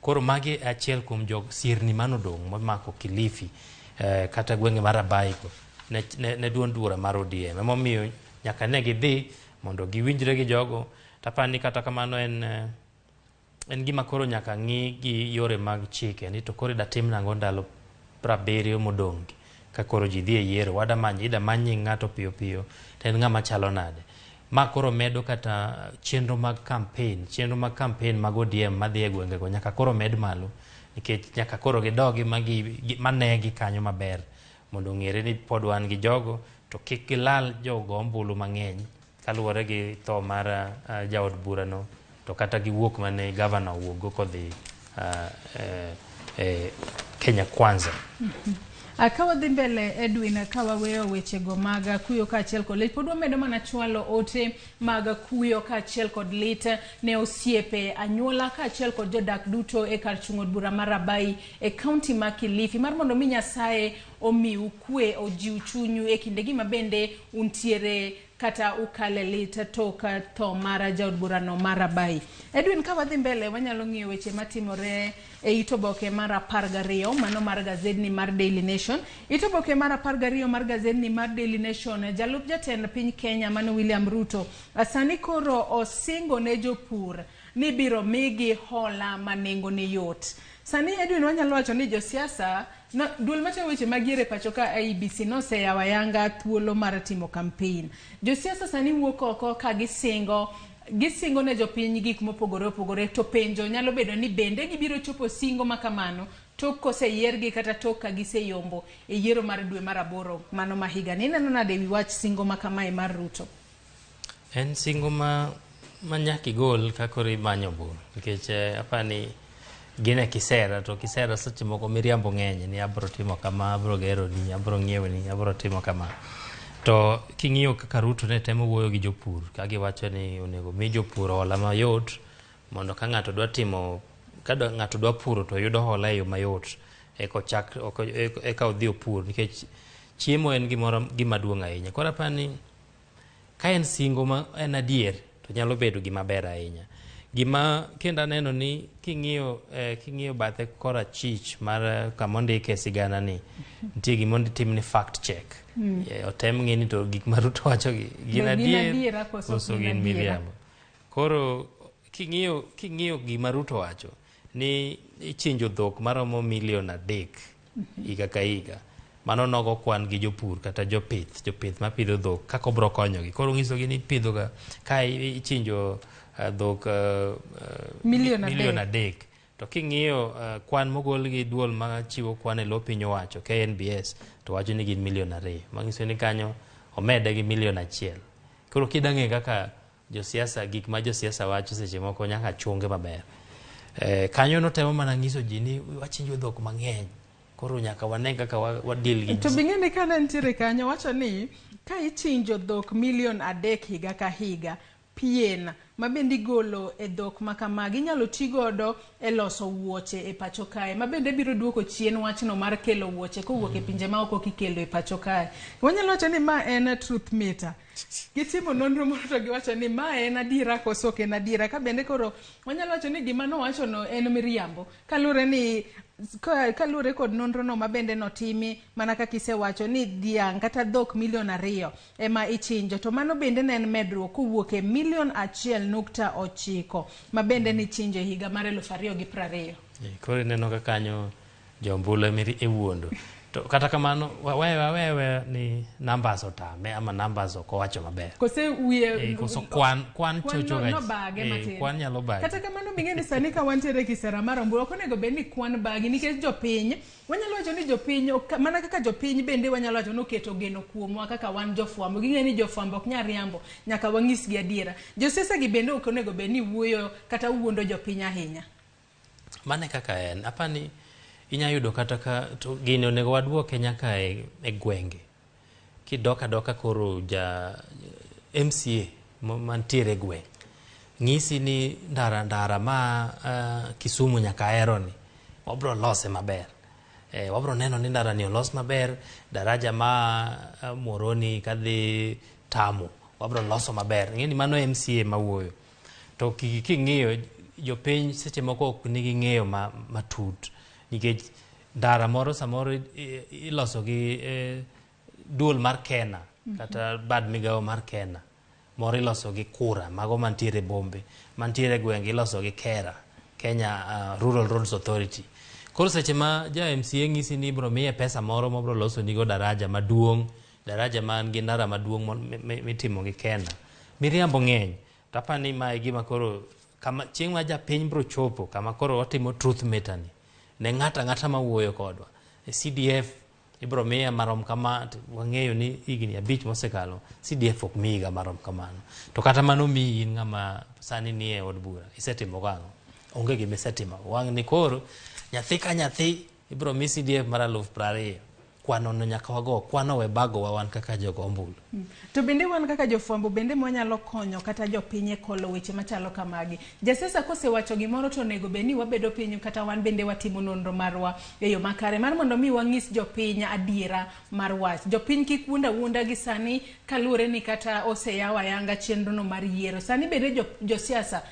Koro magi achiel kuom jog sirni manodong' momako Kilifi kata gwenge mar Rabai go ne duond bura mar ODM. Emomiyo nyaka ne gidhi mondo giwinjre gi jogo. Tapani ni kata kamano en gima koro nyaka ng'i gi yore mag chike ni to koro idatim nang'o ndalo 70 modong' ka koro ji dhi e yiero ida many nying ng'ato piyo piyo to en ng'ama chalo nade. Ma koro medo kata chenro mag campaign, chenro mag campaign mag ODM madhi e gwengego nyaka koro med malo nikech nyaka koro gidogi manegi kanyo maber mondo ong'ere ni pod wan gi jogo to kik gilal jogo ombulu mang'eny kaluwore gi tho mar jaod burano to kata gi wuok mane gavana owuokgo kodhi Kenya Kwanza. Ka wadhi mbele Edwin, ka waweyo wechego mag kuyo kaachiel kod lit, pod wamedo mana chwalo ote mag kuyo kaachiel kod lit ne osiepe, anyuola kaachiel kod jodak duto e kar chung' od bura mar Rabai e kaunti ma Kilifi mar mondo mi Nyasaye omiu kwe, ojiw chunyu e kindegi ma bende untiere kata ukale lit tok tho mar jaod burano mar Rabai. Edwin, ka wadhi mbele wanyalo ng'iyo weche matimore e it oboke mar 12 mano mar gazedni mar Daily Nation. It oboke mar 12 mar gazedni mar Daily Nation, jalup jatend piny Kenya mano William Ruto sani koro osingo ne jopur ni biro migi hola ma nengone yot. Sani Edwin wanyalo wacho ni josiasa no, duol matayo weche mag yiero e pacho ka IEBC noseyawo ayanga thuolo mar timo campaign. Josiasa sani wuok oko ka gisingo ne jopiny gik mopogore opogore, to penjo nyalo bedo ni bende gibiro chopo singo ma kamano tok koseyiergi kata tok ka giseyombo e yiero mar dwe mar 8 mano ma higani. Ineno nade ewi wach singo ma kamae mar Ruto? En singo ma nyaka igol ka koro imanyo ombulu, nikech apani gin e kisera, to kisera seche moko miriambo ng'eny ni abro timo kama, abro geroni, abro ng'iewoni, abro timo kama. To king'iyo kaka Ruto ne temo wuoyo gi jopur ka giwacho ni onego mi jopur hola mayot mondo ka ng'ato dwa timo, ka ng'ato dwa puro to yudo hola e yo mayot eka odhi opur, nikech chiemo en gimoro gima duong' ahinya. Koro apani ka en singo ma en adier to nyalo bedo gima ber ahinya. Gima kendo aneno ni king'iyo bathe korachich mar kama ondike sigana ni nitie gima otim ni fact check. Otem ng'e ni to gik ma Ruto wacho gi gin adier koso gin miriambo. Koro king'iyo gima Ruto wacho ni ichinjo dhok maromo milion 3 higa ka higa, mano nogo kwan gi jopur kata jopith mapidho dhok kaka obro konyogi. Koro ng'isogi ni ipidho ga ka ichinjo dhok milion 3, to king'iyo kwan mogol gi duol machiwo kwan e lo piny owacho KNBS to wacho ni gin milion 2, manyiso ni kanyo omede gi milion 1. Koro kidang'e kaka josiasa, gik ma josiasa wacho seche moko nyaka chunge maber. Kanyo notemo mana nyiso ji ni wachinjo dhok mang'eny, koro nyaka wane kaka wadil gi. To bing'e ni kane nitiere kanyo wacho ni ka ichinjo dhok milion 3 higa ka higa, pien mabende igolo e dhok ma kamagi inyalo ti godo e loso wuoche e pacho kae, mabende biro duoko chien wachno mar kelo wuoche kowuok e pinje maoko kikelo e pacho kae. Wanyalo wacho ni ma en truth meter. Gitimo nonro moro to giwacho ni ma en adiera koso ok en adiera, ka bende koro wanyalo wacho ni gima nowachono en miriambo, kaluwore kod nonro no mabende notimi mana kaka isewacho ni dhiang' kata dhok milion 2 ema ichinjo, to mano bende ne en medruok kowuok e milion 1.9 mabende nichinjo e higa mar 2020. Koro ineno ka kanyo jombulu e wuondo. To kata kamano wewe ni numbers otame ama numbers ok owacho maber. Kose wiye koso kwan chocho ga. Kwan nyalo bage. Kata kamano bing'e ni sani ka wantiere kisera mar ombulu ok onego bed ni kwan bagi, nikech jopiny wanyalo wacho ni jopiny mana kaka jopiny bende wanyalo wacho ni oketo geno kuomwa kaka wan jofwambo. Ging'e ni jofwambo ok nyal riambo, nyaka wanyisgi adiera. Josiasa gi bende ok onego bed ni wuoyo kata wuondo jopiny ahinya. Mane kaka en apani inya yudo kata ka to gini onego waduoke nyaka e gwenge. Kidok adoka koro ja MCA mantiere e gweng' ng'isi ni ndara ma Kisumu nyaka Ahero ni wabro lose maber. Wabro neno ni ndara ni olos maber, daraja ma Muhoroni kadhi Tamu wabro loso maber. Ng'eni mano MCA mawuoyo. To king'iyo jopiny seche moko ok nigi ng'eyo matut, nikech ndara moro samoro iloso gi duol mar Kena kata bad migawo mar Kena, moro iloso gi Kura, mago mantiere bombe, mantiere gwenge iloso gi Kera, Kenya Rural Roads Authority. Koro seche ma ja MCA ng'isi ni ibro miye pesa moro mobro loso nigo daraja maduong', daraja man gi ndara maduong' mitimo gi Kena, miriambo ng'eny. To apani mae gima koro kama chieng' ma japiny bro chopo kama koro watimo truth meter ni ne ng'ato ang'ata mawuoyo kodwa. E CDF ibro miye marom kama, wang'eyo ni higni 5 mosekalo CDF ok miyiga marom kamano. To kata mano miyi in ng'ama sani nie od bura, isetimo gang'o? Onge gima isetimo. Wang' ni koro nyathi ka nyathi ibro mi CDF mar 20,000. Kwano no nyaka wago, kwano we bagowa wan kaka jogo ombulu. To bende wan kaka jofwambo bende mwanyalo konyo kata jopiny e kolo weche machalo kamagi. Jasiasa kosewacho gimoro to onego bed ni wabedo piny kata wan bende watimo nonro marwa e yo makare mar mondo mi wang'is jopiny adiera mar wach. Jopiny kik wuond awuonda gi sani kaluwore ni kata oseyaw ayanga chenro no mar yiero. Sani bende josiasa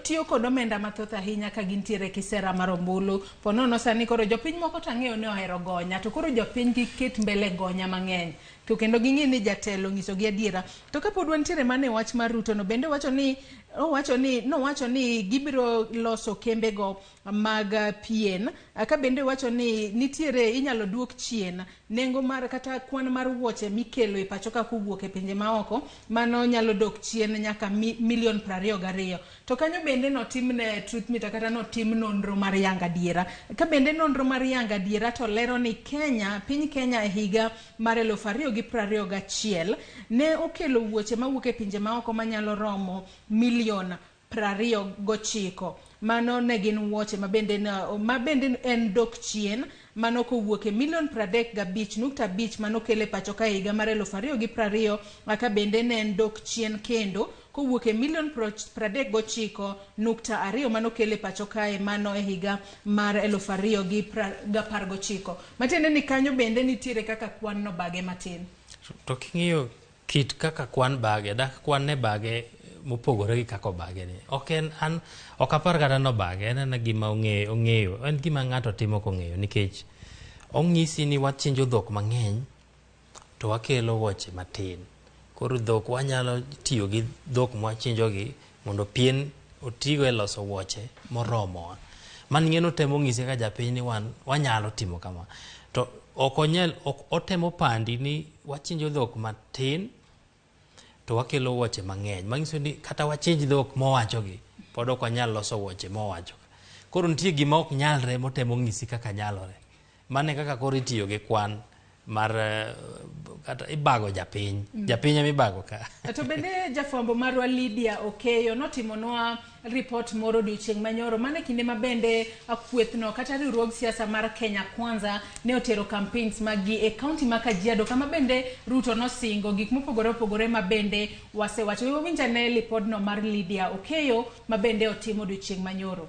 tiyo kod omenda mathoth ahinya ka gintiere kisera mar ombulu. Ponono sani koro jopiny moko to ang'eyo ni ohero gonya, to koro jopiny kik ket mbele gonya mang'eny. To kendo ging'e ni jatelo onyisogi adiera. To kapod wantiere mana e wach mar Ruto no bende nowacho ni gibiro loso kembego mag pien. Ka bende wacho ni nitiere inyalo duok chien nengo mar kata kwan mar wuoche mikelo e pacho ka kowuok e pinje maoko, mano nyalo dok chien nyaka milion 22. To kanyo bende notimne truth meter kata notim nonro mar yango adiera. Ka bende nonro mar yango adiera to lero ni Kenya, piny Kenya e higa mar 2021 ne okelo wuoche mawuok e pinje maoko manyalo romo milion 29. Mano ne gin wuoche mabende en dok chien mano kowuok e milion 35.5 manokele pacho ka higa mar 2020, ka bende ne en dok chien kendo kowuok e milion 39.2 manokele pacho kae mano e higa mar 2019. Matiende ni kanyo bende nitiere kaka kwan no bage matin. To king'iyo kit kaka kwan bage, dak kwan ne bage mopogore gi kaka obage ni. Ok en an ok apar kata nobage, en ana gima ong'eyo, en gima ng'ato timo kong'eyo nikech ong'isi ni wachinjo dhok mang'eny to wakelo wuoche matin. Koro dhok wanyalo tiyo gi dhok mwachinjogi mondo pien otigo e loso wuoche moromowa. Mano ing'e notemo ng'isi ka japiny ni wan wanyalo timo kama. To ok onyal, ok otemo pandi ni wachinjo dhok matin to wakelo wuoche mang'eny. Manyiso ni kata wachinj dhok mowachogi, pod ok wanyal loso wuoche mowacho. Koro nitie gima ok nyalre motemo ng'isi kaka nyalore. Mano e kaka koro itiyo gi kwan mar kata ibago japiny. Japiny ema ibago ka. To bende jafwambo marwa Lydia Okeyo notimonwa report moro odiochieng' manyoro mane kinde ma bende kwethno kata riwruog siasa mar Kenya Kwanza ne otero campaigns maggi e kaunti ma Kajiado kama bende Ruto nosingo gik mopogore opogore ma bende wasewacho. We wawinj ane lipodno mar Lydia Okeyo ma bende otimo odiochieng' manyoro.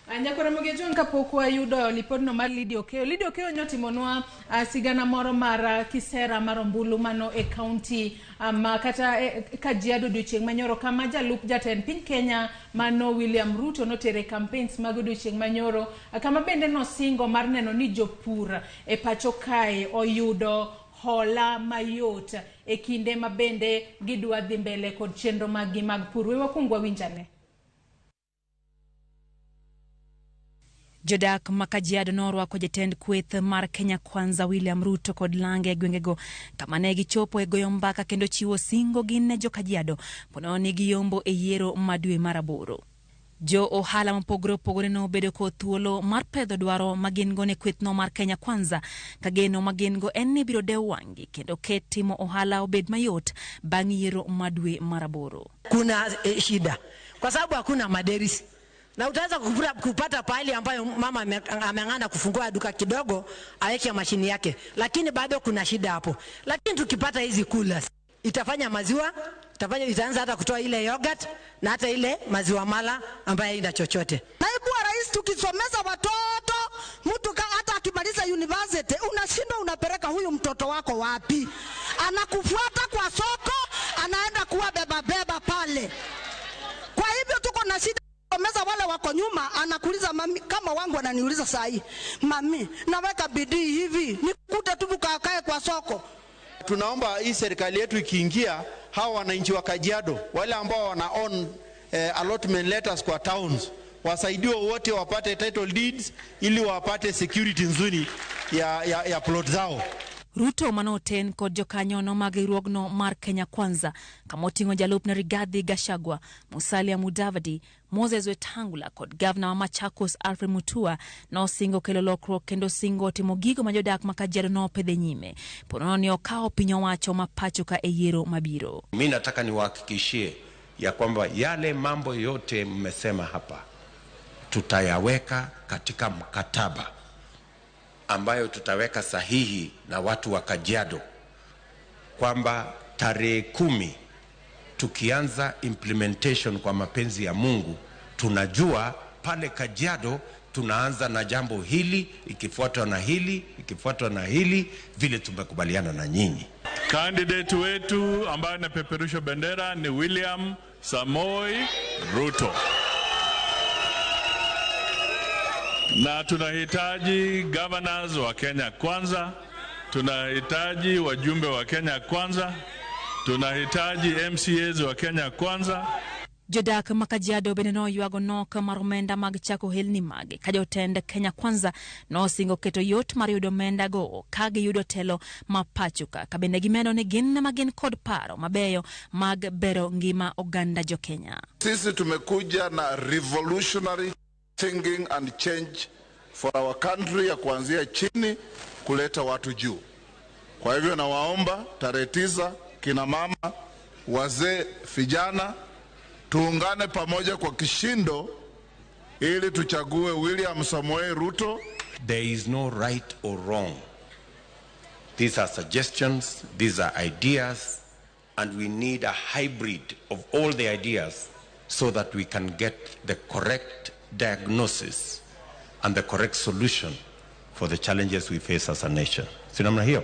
Nyakora Ramogi Ojwang', kapok wayudo lipodno mar Lydia Okeyo, Lydia Okeyo nyotimonwa sigana moro mar kisera mar ombulu mano e kaunti ma kata Kajiado odiochieng' manyoro kama jalup jatend piny Kenya mano William Ruto notere campaigns mag odiochieng' manyoro kama bende nosingo mar neno ni jopur e pacho kae oyudo hola mayot e kinde ma bende gidwa dhi mbele kod chenro maggi mag pur. We wakwong wawinjane. Jodak ma Kajiado norwako jatend kweth mar Kenya Kwanza William Ruto kod lange e gwengego kama ne gichopo e goyo mbaka kendo chiwo singo gin ne jo Kajiado ponono ni giyombo e yiero ma dwe mar 8. Jo ohala mopogore opogore nobedo kod thuolo mar pedho dwaro ma gin go ne kwethno mar Kenya Kwanza ka geno ma gin go en ni biro dewo wang'gi kendo ket timo ohala obed mayot bang' yiero ma dwe mar 8. Kuna shida kwa sababu hakuna maderisi. Na utaanza kupata pahali ambayo mama ameng'ana kufungua duka kidogo aweke mashini yake, lakini bado kuna shida hapo. Lakini tukipata hizi coolers itafanya maziwa, itaanza hata kutoa ile yogurt na hata ile maziwa mala ambayo ina chochote. Naibu wa rais, tukisomeza watoto, mtu hata akimaliza university unashindwa unapeleka huyu mtoto wako wapi? Anakufuata kwa soko, anaenda kuwa beba beba pale. Kwa hivyo tuko na shida. Meza wale wako nyuma anakuuliza mami, kama wangu ananiuliza saa hii, mami naweka bidii hivi nikute tu mkakae kwa soko. Tunaomba hii serikali yetu ikiingia, hawa wananchi wa Kajiado wale ambao wana own allotment letters kwa towns wasaidiwe wote wapate title deeds ili wapate security nzuri ya plot zao. Ruto manoten kod jokanyono mag riwruogno mar Kenya Kwanza kama oting'o jalupne Rigathi Gachagua, Musalia Mudavadi, Moses Wetangula kod gavana wa Machakos Alfred Mutua nosingo kelo lokruok kendo singo timo gigo ma jodak ma Kajiado nopedhe nyime ponono ni okawo piny owacho ma pacho ka e yiero mabiro. Mimi nataka niwahakikishie ya kwamba yale mambo yote mmesema hapa Tutayaweka katika mkataba ambayo tutaweka sahihi na watu wa Kajiado kwamba tarehe 10 tukianza implementation kwa mapenzi ya Mungu, tunajua pale Kajiado tunaanza na jambo hili, ikifuatwa na hili, ikifuatwa na hili, vile tumekubaliana na nyinyi. Candidate wetu ambaye anapeperusha bendera ni William Samoei Ruto. Na tunahitaji governors wa Kenya Kwanza, tunahitaji wajumbe wa Kenya Kwanza, tunahitaji MCAs wa Kenya Kwanza. Jodak ma Kajiado bende noywago nok mar omenda mag chako ohelni mage ka jotend Kenya Kwanza nosingo keto yot mar yudo omenda go ka giyudo telo ma pacho ka. Ka bende gimedo ni gin ema gin kod paro mabeyo mag bero ngima oganda jo Kenya. Sisi tumekuja na revolutionary thinking and change for our country ya kuanzia chini kuleta watu juu. Kwa hivyo nawaomba tarehe 9 kina mama, wazee, vijana tuungane pamoja kwa kishindo ili tuchague William Samoei Ruto. There is no right or wrong. These are suggestions, these are ideas, and we need a hybrid of all the ideas so that we can get the correct diagnosis and the correct solution for the challenges we face as a nation. Si namna hiyo?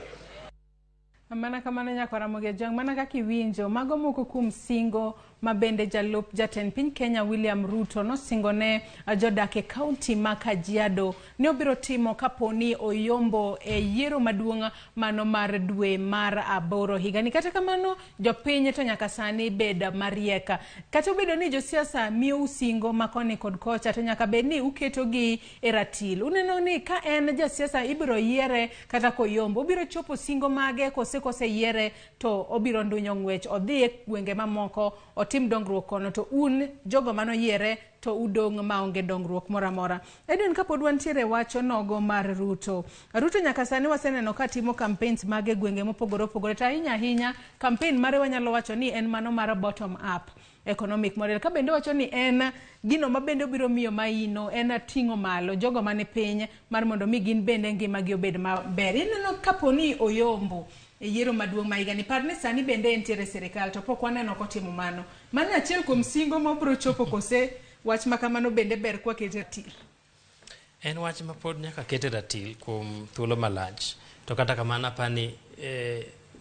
Mana kamano nyakwara Ramogi Ojwang', mana kaka iwinjo mago moko kuom singo ma bende jalup jatend piny Kenya William Ruto nosingo ne jodak e kaunti ma Kajiado ne obiro timo kaponi oyombo e yiero maduong' mano mar dwe mar 8 higani. Kata kamano jopiny to nyaka sani bed mariek. Kata obedo ni josiasa miyou singo ma koni kod kocha to nyaka bed ni uketogi e ratil. Uneno ni ka en jasiasa ibiro yiere kata koyombo, obiro chopo singo mage kose koseyiere to obiro ndunyo ng'wech odhi e gwenge mamoko otim dongruok kono to un jogo manoyiere to udong' maonge dongruok moro amora. Edwin, kapod wantiere wacho nogo mar Ruto. Ruto nyaka sani waseneno ka timo campaigns mage gwenge mopogore opogore to ahinya ahinya campaign mare wanyalo wacho ni en mano mar bottom up economic model. Ka bende wacho ni en gino ma bende obiro miyo maino en ting'o malo jogo mani piny mar mondo mi gin bende ngimagi obed maber. Ineno kaponi oyombo e yiero maduong' ma higani, par ni sani bende entiere sirikal to pok waneno kotimo mano. Mano achiel kuom singo ma obiro chopo kose wach ma kamano bende ber kwakete ratil. En wach ma pod nyaka ket e ratil kuom thuolo malach to kata kamano apani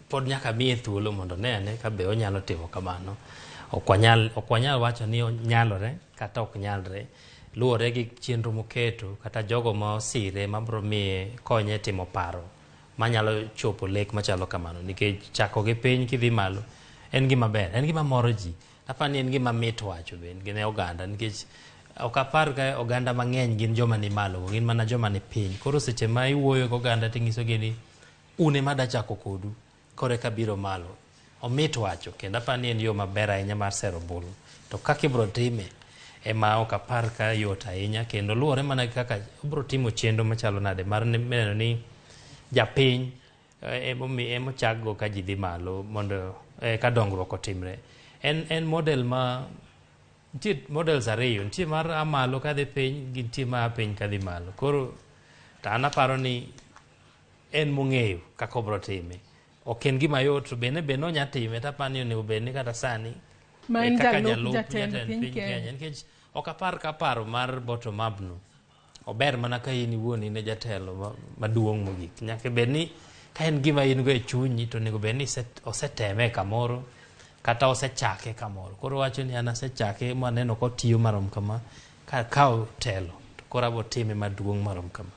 pod nyaka miye thuolo mondo ne ane ka be onyalo timo kamano. Ok wanyal wacho ni onyalore kata ok nyalre, luwore gi chenro moketo kata jogo ma osire mabiro miye konye timo paro manyalo chopo lek machalo kamano, nikech chako gi piny kidhi malo en gima ber, en gima moro ji. Apani en gima mit wacho bende ne oganda, nikech ok apar ka oganda mang'eny gin joma ni malo, gin mana joma ni piny. Koro seche ma iwuoyo gi oganda tinyisogi ni un ema adwa chako kodu koro eka biro malo. Omit wacho kendo apani en yo maber ahinya mar sero ombulu. To kaka ibiro time ema ok apar ka yot ahinya, kendo luwore mana gi kaka obiro timo chenro machalo nade mar neno ni japiny emochakgo ka ji dhi malo mondo ka dongruok otimre. En model ma nitie models ariyo, nitie mar a malo kadhi piny gi nitie ma a piny kadhi malo. Koro to an aparo ni en mong'eyo kaka obiro time. Ok en gima yot to bende onya time to aparo ni onego bed ni kata sani ma en kaka jalup jalup jatend jatend piny piny Kenya. Kenya, nikech ok apar ka paro mar bottom up no ober mana ka in iwuon in e jatelo maduong' mogik. Nyaka bed ni ka en gima in go e chunyi to onego bed ni oseteme kamoro kata osechake kamoro. Koro wacho ni an asechake maneno kotiyo marom kama, ka telo to koro abo time maduong' marom kama.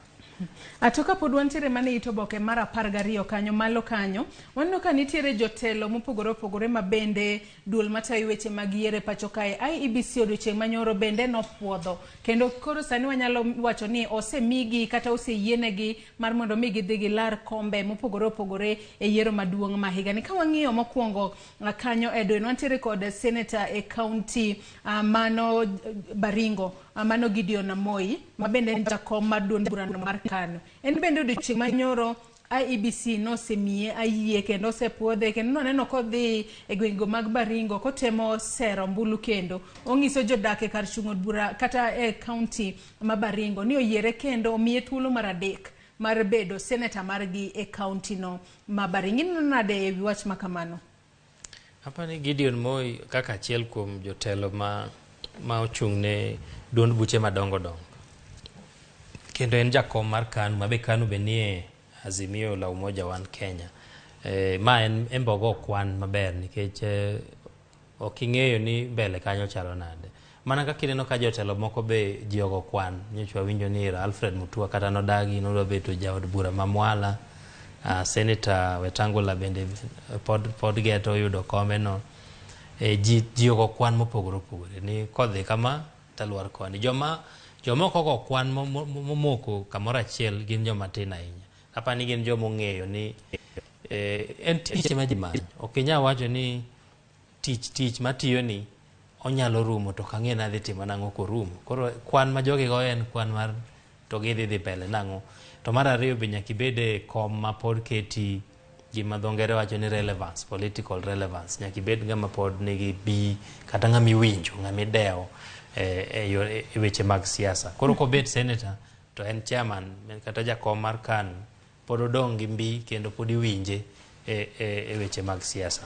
Ato kapod wantiere mana e it oboke mar 12 kanyo malo kanyo, waneno ka nitiere jotelo mopogore opogore ma bende duol matayo weche mag yiero e pacho kae IEBC odiochieng' manyoro bende nopuodho, kendo koro sani wanyalo wacho ni osemigi kata oseyienegi mar mondo mi gidhi gilar kombe mopogore opogore e yiero maduong' ma higani. Ka wang'iyo mokwongo kanyo Edwin, wantiere kod senator e kaunti mano Baringo, mano Gideon Moi, ma bende en jakom mar duond burano mar KANU. En bende odiochieng' manyoro IEBC nosemiye ayie kendo osepuodhe kendo noneno kodhi e gwengego mag Baringo kotemo sero ombulu kendo ong'iso jodak e kar chung' od bura kata e kaunti ma Baringo ni oyiere kendo omiye thuolo mar adek mar bedo seneta margi e kaunti no ma Baringo. Ineno nade e wi wach ma kamano? Apani Gideon Moi kaka achiel kuom jotelo ma ochung' ne duond buche madongo dongo kendo en jakom mar KANU ma be KANU be nie Azimio la Umoja One Kenya. Ma en be ogo kwan maber nikech ok ing'eyo ni mbele kanyo chalo nade. Mana kaka ineno ka jotelo moko be ji ogo kwan. Nyocha wawinjo ni Alfred Mutua kata nodagi nodwa bedo jaod bura ma Mwala. Senator Wetangula bende pod geto yudo kome no. Ji ogo kwan mopogore opogore ni kodhi kama talwar koni. Joma ok ogo kwan momoko kamoro achiel gin joma tin ahinya. Apani gin joma ong'eyo ni en tich ma ji manyo. Ok inyal wacho ni tich matiyo ni onyalo rumo to ok ang'e ni adhi timo nang'o korumo. Koro kwan ma jogi goyo en kwan mar to gidhi dhi mbele nang'o. To mar ariyo be nyaka ibed e kom ma pod keti gima dho ngere wacho ni relevance, political relevance. Nyaka ibed ng'ama pod nigi bi kata ng'ama iwinjo, ng'ama idewo e weche mag siasa. Koro kobet senator to en chairman kata jakom mar KANU pod odong' gi mbi kendo pod iwinje e weche mag siasa.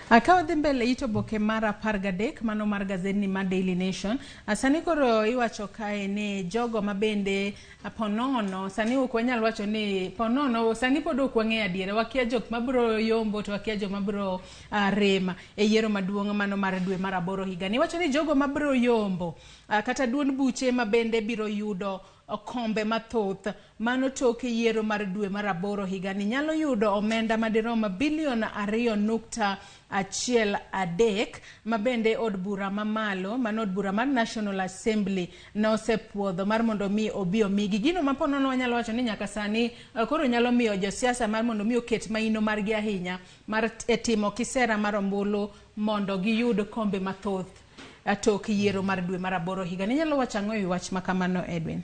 Ka wadhi mbele it oboke mar 13 mano mar gazeti mar Daily Nation. Sani koro iwacho kae ni jogo mabende ponono sani ok wanyal wacho ni ponono sani pod ok wang'eyo adiera, wakia jok mabiro yombo to wakia jok mabiro rema e yiero maduong' mano mar dwe mar 8 higani. Iwacho ni jogo mabiro yombo kata duond buche mabende biro yudo kombe mathoth mano tok yiero mar dwe mar 8 higani nyalo yudo omenda madirom bilion 2.13 mabende od bura mamalo mano od bura mar National Assembly nosepuodho mar mondo mi obi omigi gino ma ponono wanyalo wacho ni nyaka sani koro nyalo miyo josiasa mar mondo mi oket maino margi ahinya mar timo kisera mar ombulu mondo giyud kombe mathoth tok yiero mar dwe mar 8 higani. Inyalo wacho ang'o e wach ma kamano, Edwin?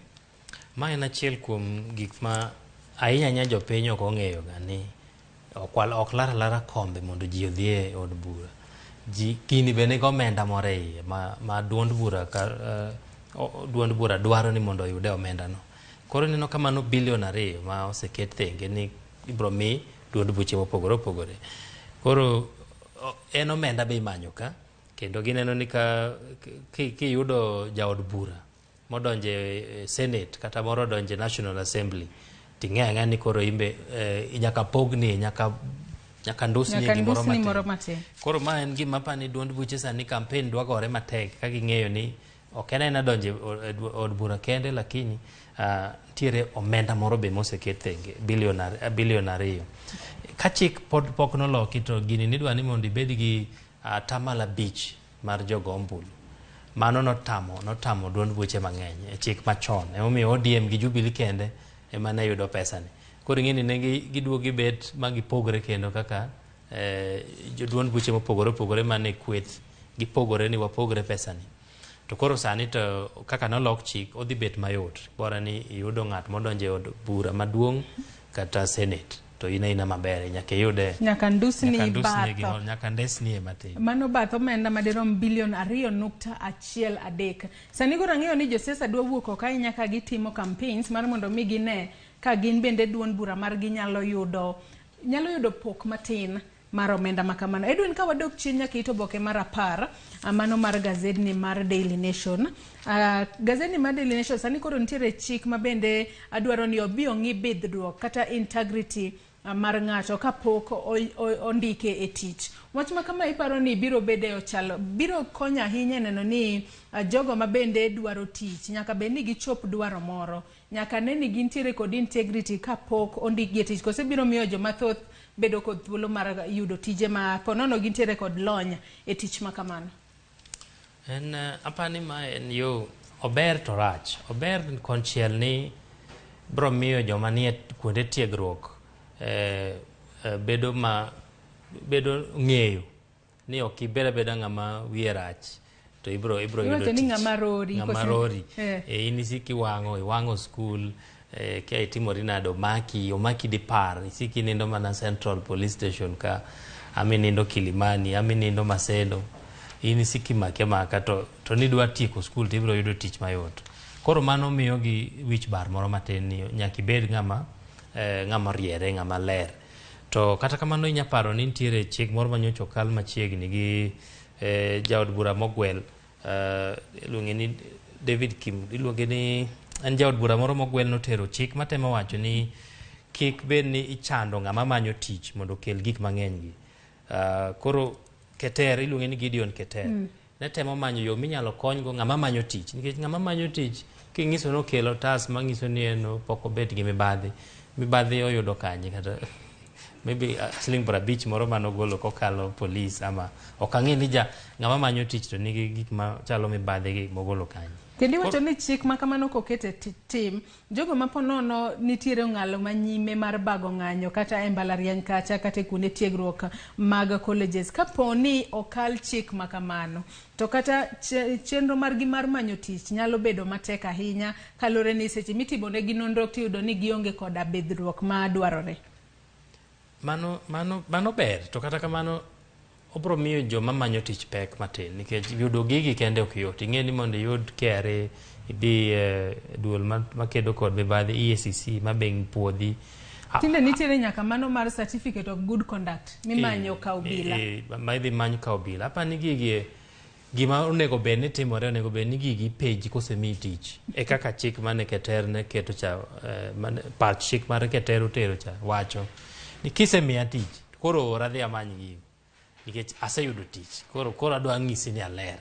Ma en achiel kuom gik ma ahinya ahinya jopiny ok ong'eyo ga ni ok lar alara kombe mondo ji odhi e od bura. Gini be nigi omenda moro e iye ma duond bura duond bura dwaro ni mondo oyude omenda no. Koro ineno ka mano bilion 2 ma oseket thenge ni ibro mi duond buche mopogore opogore. Koro en omenda be imanyo ka kendo gineno ni ka kiyudo jaod bura modonje Senate kata moro donje National Assembly ting'e ang'e ni koro imbe nyaka pogni nyaka ndusni gimoro matin. Koro ma en gima apani duond buche sani campaign dwa gore matek ka ging'eyo ni ok en aena donje od bura kende lakini nitiere omenda moro be moseket thenge bilion 2. Ka chik pok noloki to gini nidwa ni mondo ibed gi 5% mar jogo ombulu. Mano notamo duond buche mang'eny e chik machon. Emomiyo ODM gi Jubilee kende ema ne yudo pesani. Koro ing'e ni ne giduogo gibet ma gipogre kendo kaka duond buche mopogore opogore mane kweth gipogore ni wapogre pesani. To koro sani to kaka nolok chik odhi bet mayot. Bora ni iyudo ng'at modonjo e od bura maduong' kata Senate to in aina maber nyaka iyude nyaka ndusni batho nyaka ndesni matin. Mano batho omenda madirom bilion 2.13. Sani koro ang'eyo ni josiasa dwa wuok oko ahinya ka gitimo campaigns mar mondo mi gine ka gin bende duond bura margi nyalo yudo pok matin mar omenda ma kamano. Edwin, ka wadok chien nyaka it oboke mar 10 mano mar gazeti mar Daily Nation. Gazeti mar Daily Nation sani koro nitiere chik ma bende adwaro ni obi ong'i bidhruok kata integrity mar ng'ato kapok ondike e tich. Wach ma kama iparo ni biro bede ochalo biro konyo ahinya neno ni jogo ma bende dwaro tich nyaka bed ni gichop dwaro moro, nyaka ne ni gintiere kod integrity kapok ondikgi e tich, kose biro miyo joma thoth bedo kod thuolo mar yudo tije ma ponono gintiere kod lony e tich ma kamano. En apani ma en yo ober to rach. Ober konchiel ni biro miyo joma nie kuonde tiegruok bedo ng'eyo ni ok ibed abeda ng'ama wiye rach to ibro yudo tich. Ng'ama rori. In isik iwang'o skul, Kia itimori nade, omaki dipar, isiki nindo mana Central Police Station ka, ami nindo Kilimani, ami nindo Maseno, in isiki make maka to nidwa tieko skul to ibiro yudo tich mayot. Koro mano miyo gi wich bar moro matin ni nyaka ibed ng'ama riere, ng'ama ler. To kata kamano inya paro ni nitiere chik moro manyocha okal machiegni gi jaod bura mogwel, iluonge ni David Kim, iluonge ni en jaod bura moro mogwel notero chik matemo wacho ni kik bed ni ichando ng'ama manyo tich mondo okel gik mang'eny gi. Koro Keter, iluonge ni Gideon Keter. Ne temo manyo yo minyalo konygo ng'ama manyo tich, nikech ng'ama manyo tich king'iso ni okelo otas mang'iso ni en pok obet gi mibadhi oyudo kanye, kata maybe siling 50 moro manogolo kokalo polis, ama ok ang'e ni ng'ama manyo tich to nigi gik machalo mibadhi gi mogolo kanye. Kendo iwacho ni chik ma kamano koket e tim, jogo ma ponono nitiere ong'alo manyime mar bago ng'anyo kata e mbalariany kacha kata e kuonde tiegruok mag colleges, kapo ni okal chik ma kamano to kata chenro margi mar manyo tich nyalo bedo matek ahinya, kaluwore ni seche mitimonegi nonro tiyudo ni gionge koda bidhruok ma dwarore. Mano ber, to kata kamano obro miyo joma manyo tich pek matin, nikech yudo gigi kende ok yot. Ing'e ni mondo iyud KRA, idhi duol makedo kod mibadhi EACC ma be puodhi. Tinde nitiere nyaka mano mar certificate of good conduct mimanyo ka obila. Ma idhi many ka obila. Apani gigi gima onego bed ni timore, onego bed ni gigi ipenji kosemiyi tich. E kaka chik mane Keter ne keto cha, pach chik mar Keter otero cha wacho ni kisemiya tich, koro ora dhi amany gigo. Nikech aseyudo tich, koro adwa ng'isi ni aler.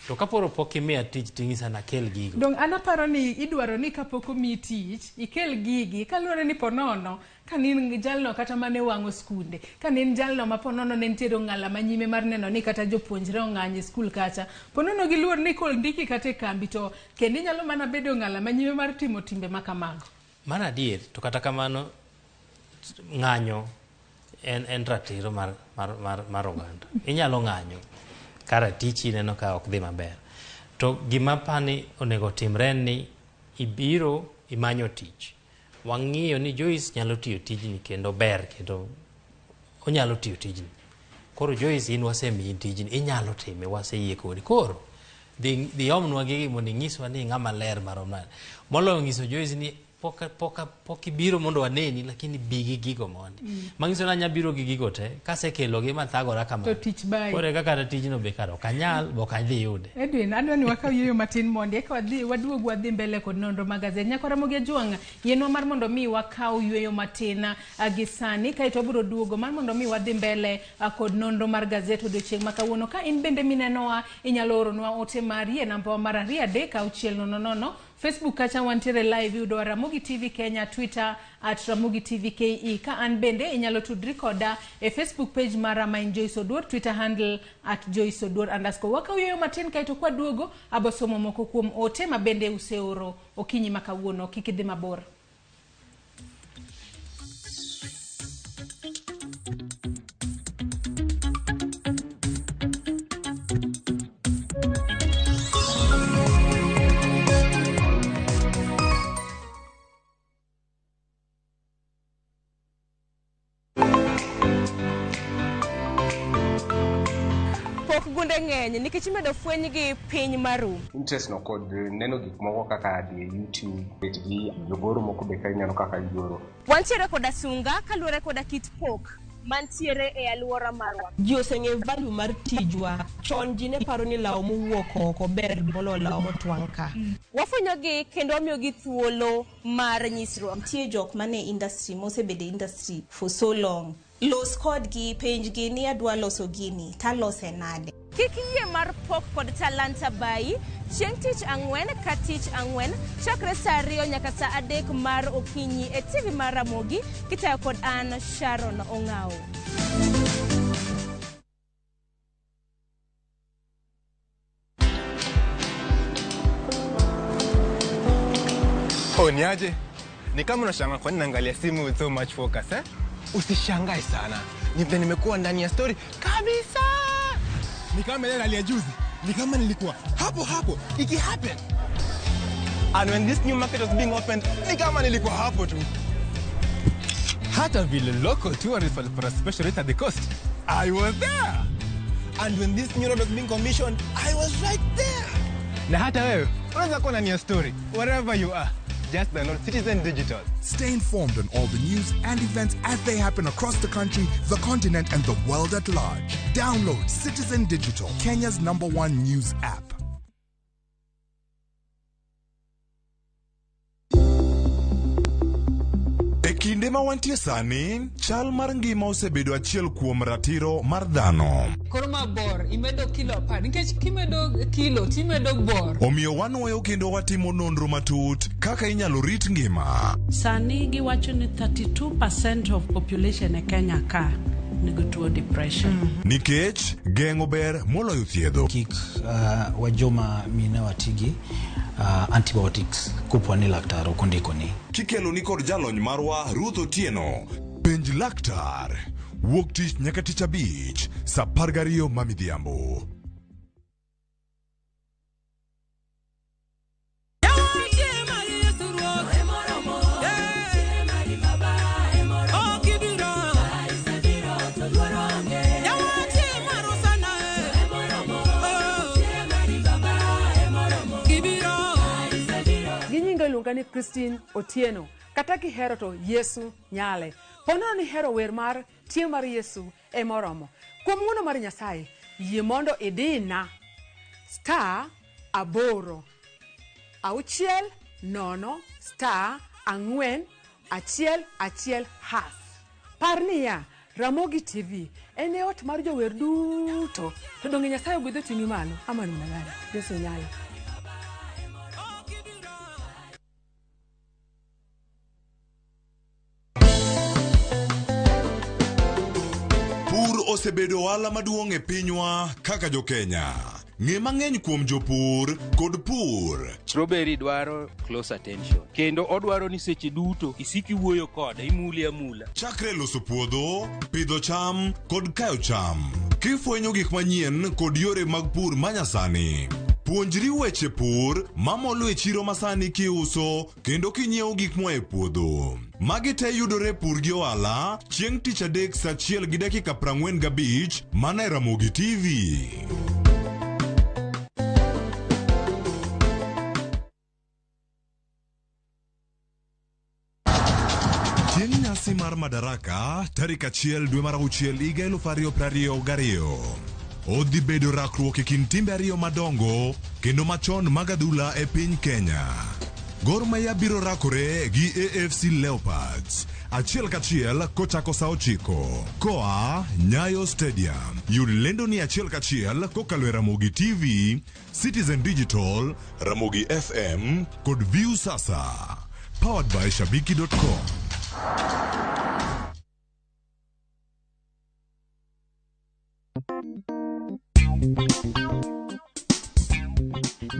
To kaporo pok imiya tich ting'isa nakel gigo. Dong an aparo ni idwaro ni kapok omiyi tich, ikel gigi, kaluwore ni ponono, ka ne in jalno kata mane wang'o skunde, ka ne in jalno ma ponono ne nitiere ong'ala manyime mar neno ni kata jopuonjre ong'anyo e skul kacha, ponono giluor ni kondiki kata e kambi to kendo inyalo mana bedo ong'ala manyime mar timo timbe ma kamago. Mano adier, to kata kamano ng'anyo en ratiro mar oganda. Inyalo ng'anyo ka ratichi ineno ka ok dhi maber. To gima apani onego timre en ni ibiro imanyo tich. Wang'iyo ni Joyce nyalo tiyo tijni kendo ber, kendo onyalo tiyo tijni. Koro Joyce, in wasemiyi tijni, inyalo time, waseyie kodi. Koro dhi omnwa gigi mondo inyiswa ni ng'ama ler marom nade. Moloyo nyiso Joyce ni pok ibiro mondo waneni, lakini bi gi gigo mondi. Manyiso ni anya biro gi gigo te, kasekelogi mathagora kama. To tich bayi. Koro eka kata tijno be kara ok anyal, be ok adhi yude. Edwin, adwa ni wakaw yueyo matin mondi eka waduog wadhi mbele kod nonro mag gazet. Nyakwa Ramogi Ajwang', yienwa mar mondo mi wakaw yueyo matin gi sani, kaeto wabiro duogo mar mondo mi wadhi mbele kod nonro mar gazet odiochieng' ma kawuono. Ka in bende minenowa, inyalo oronwa ote mari e namba mar 2 3 6 0 0. Facebook kacha wantiere live, iyudowa Ramogi TV Kenya, Twitter at Ramogi TV KE. Ka an bende inyalo tudri koda e Facebook page mara ma en Joyce Oduor, Twitter handle at Joyce Oduor underscore. Wakaw yueyo matin kaeto kwaduogo abosomo moko kuom ote ma bende useoro okinyi ma kawuono. Kik idhi mabor. Pok gunde ng'eny nikech imedo fweny gi piny maru. Interest no kod neno gik moko kaka dhi e YouTube, bet gi jogoro moko be ka ineno kaka gigoro. Wantiere koda sunga kaluwore koda kit pok mantiere e alwora marwa. Ji oseng'eyo value mar tijwa. Chon ji ne paro ni law mowuok oko ber moloyo law motwang' ka. Wafwenyogi kendo wamiyogi thuolo mar nyisruok. Nitie jok mane industry mosebedo e industry for so long. Los kodgi, penjgi ni adwa loso gini, talose nade. Kik yie mar pok kod talanta bayi chieng' tich ang'wen ka tich ang'wen chakre saa 2 nyaka saa 3 mar okinyi e TV mar Ramogi kitayo kod an Sharon Ong'awo. Oh, niaje? Ni kama unashangaa kwa nini naangalia simu with so much focus, eh? Usishangae sana. Ni vile nimekuwa ndani ya story kabisa. Ni kama ile hali ya juzi. Ni kama nilikuwa hapo hapo. Iki happen. And when this new market was being opened, ni kama nilikuwa hapo tu. Hata vile local tourists walipata special rate at the coast, I was there. And when this new road was being commissioned, I was right there. Na hata wewe, unaweza kuwa ndani ya story, wherever you are. Just download Citizen Digital. Stay informed on all the news and events as they happen across the country, the continent, and the world at large. Download Citizen Digital, Kenya's #1 news app. E kinde ma wantie sani, chal mar ngima osebedo achiel kuom ratiro mar dhano. Koro ma bor, imedo kilo 10, nikech kimedo kilo timedo bor. Omiyo wanwoyo kendo watimo nonro matut kaka inyalo rit ngima. Sani giwacho ni 32% of population e Kenya ka nigi tuo depression. Nikech geng'o ber moloyo thiedho. Kik wajoma mine watigi antibiotics kopo ni laktar ok ondikoni. Kikelo ni kod jalony marwa Ruth Otieno. Penj laktar. Wuok tich nyaka tich abich, saa 12 ma midhiambo. Ginyinga ni Christine Otieno, kata kihero to Yesu nyale. Ponono ni hero wer mar tie mar Yesu emoromo. Kuom ng'wono mar Nyasaye, yie mondo idina *8 6 0 *4 1 1#. Par niya, Ramogi TV en e ot mar jower duto. To donge Nyasaye ogwedho ting'i malo, ama ni nagana. Yesu nyale. Pur osebedo ohala maduong' e pinywa kaka jo-Kenya. Ng'e mang'eny kuom jopur kod pur. Strawberry dwaro close attention. Kendo odwaro ni seche duto isik iwuoyo kode, imule amula. Chakre loso puodho, pidho cham kod kayo cham. Kifwenyo gik manyien kod yore mag pur manyasani. Puonjri weche pur mamolo e chiro masani kiuso kendo kinyiewo gik moa e puodho. Magi te yudore Pur gi Ohala chieng' tich adek saa 1:45 mana e Ramogi TV. Chieng' nyasi mar Madaraka tarik 1 dwe mar 6 higa 2022. Odhi bedo rakruok e kind timbe ariyo madongo kendo machon mag adhula e piny Kenya. Gor Mahia biro rakore gi AFC Leopards achiel kachiel kochako saa 9 koa Nyayo Stadium. Yud lendo ni achiel kachiel kokalo e Ramogi TV, Citizen Digital, Ramogi FM kod View Sasa. Powered by Shabiki.com.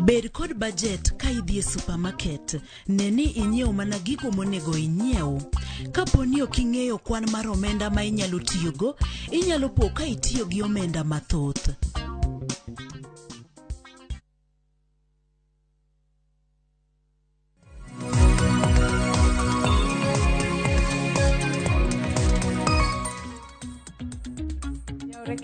Bed kod budget ka idhi e supermarket. Ne ni inyiewo mana gigo monego inyiew. Kapo ni ok ing'eyo kwan mar omenda ma inyalo tiyogo, inyalo po ka itiyo gi omenda mathoth.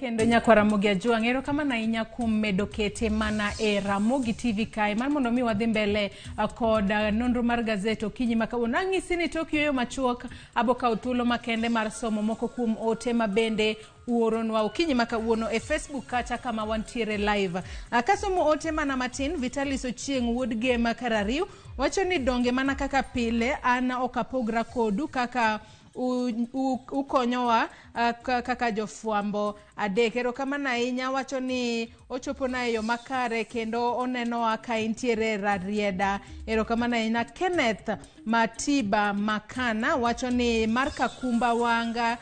Kendo nyakwa Ramogi Ajwang', erokamano ahinya kuom medo kete mana e Ramogi TV kae mar mondo mi wadhi mbele kod nonro mar gazet okinyi ma kawuono. Ang'isi ni tok yueyo machuok abo kawo thuolo makende mar somo moko kuom ote ma bende uoronwa okinyi ma kawuono e Facebook kacha kama wantiere live. Kasomo ote mana matin, Vitalis Ochieng' wuod Gema Karariu wacho ni donge mana kaka pile an ok apogra kodu kaka ukonyowa kaka jofwambo adek. Erokamano ahinya, wacho ni ochopona e yo makare kendo onenowa ka intiere Rarieda. Erokamano ahinya. Kenneth Matiba Makana wacho ni mar Kakumba wanga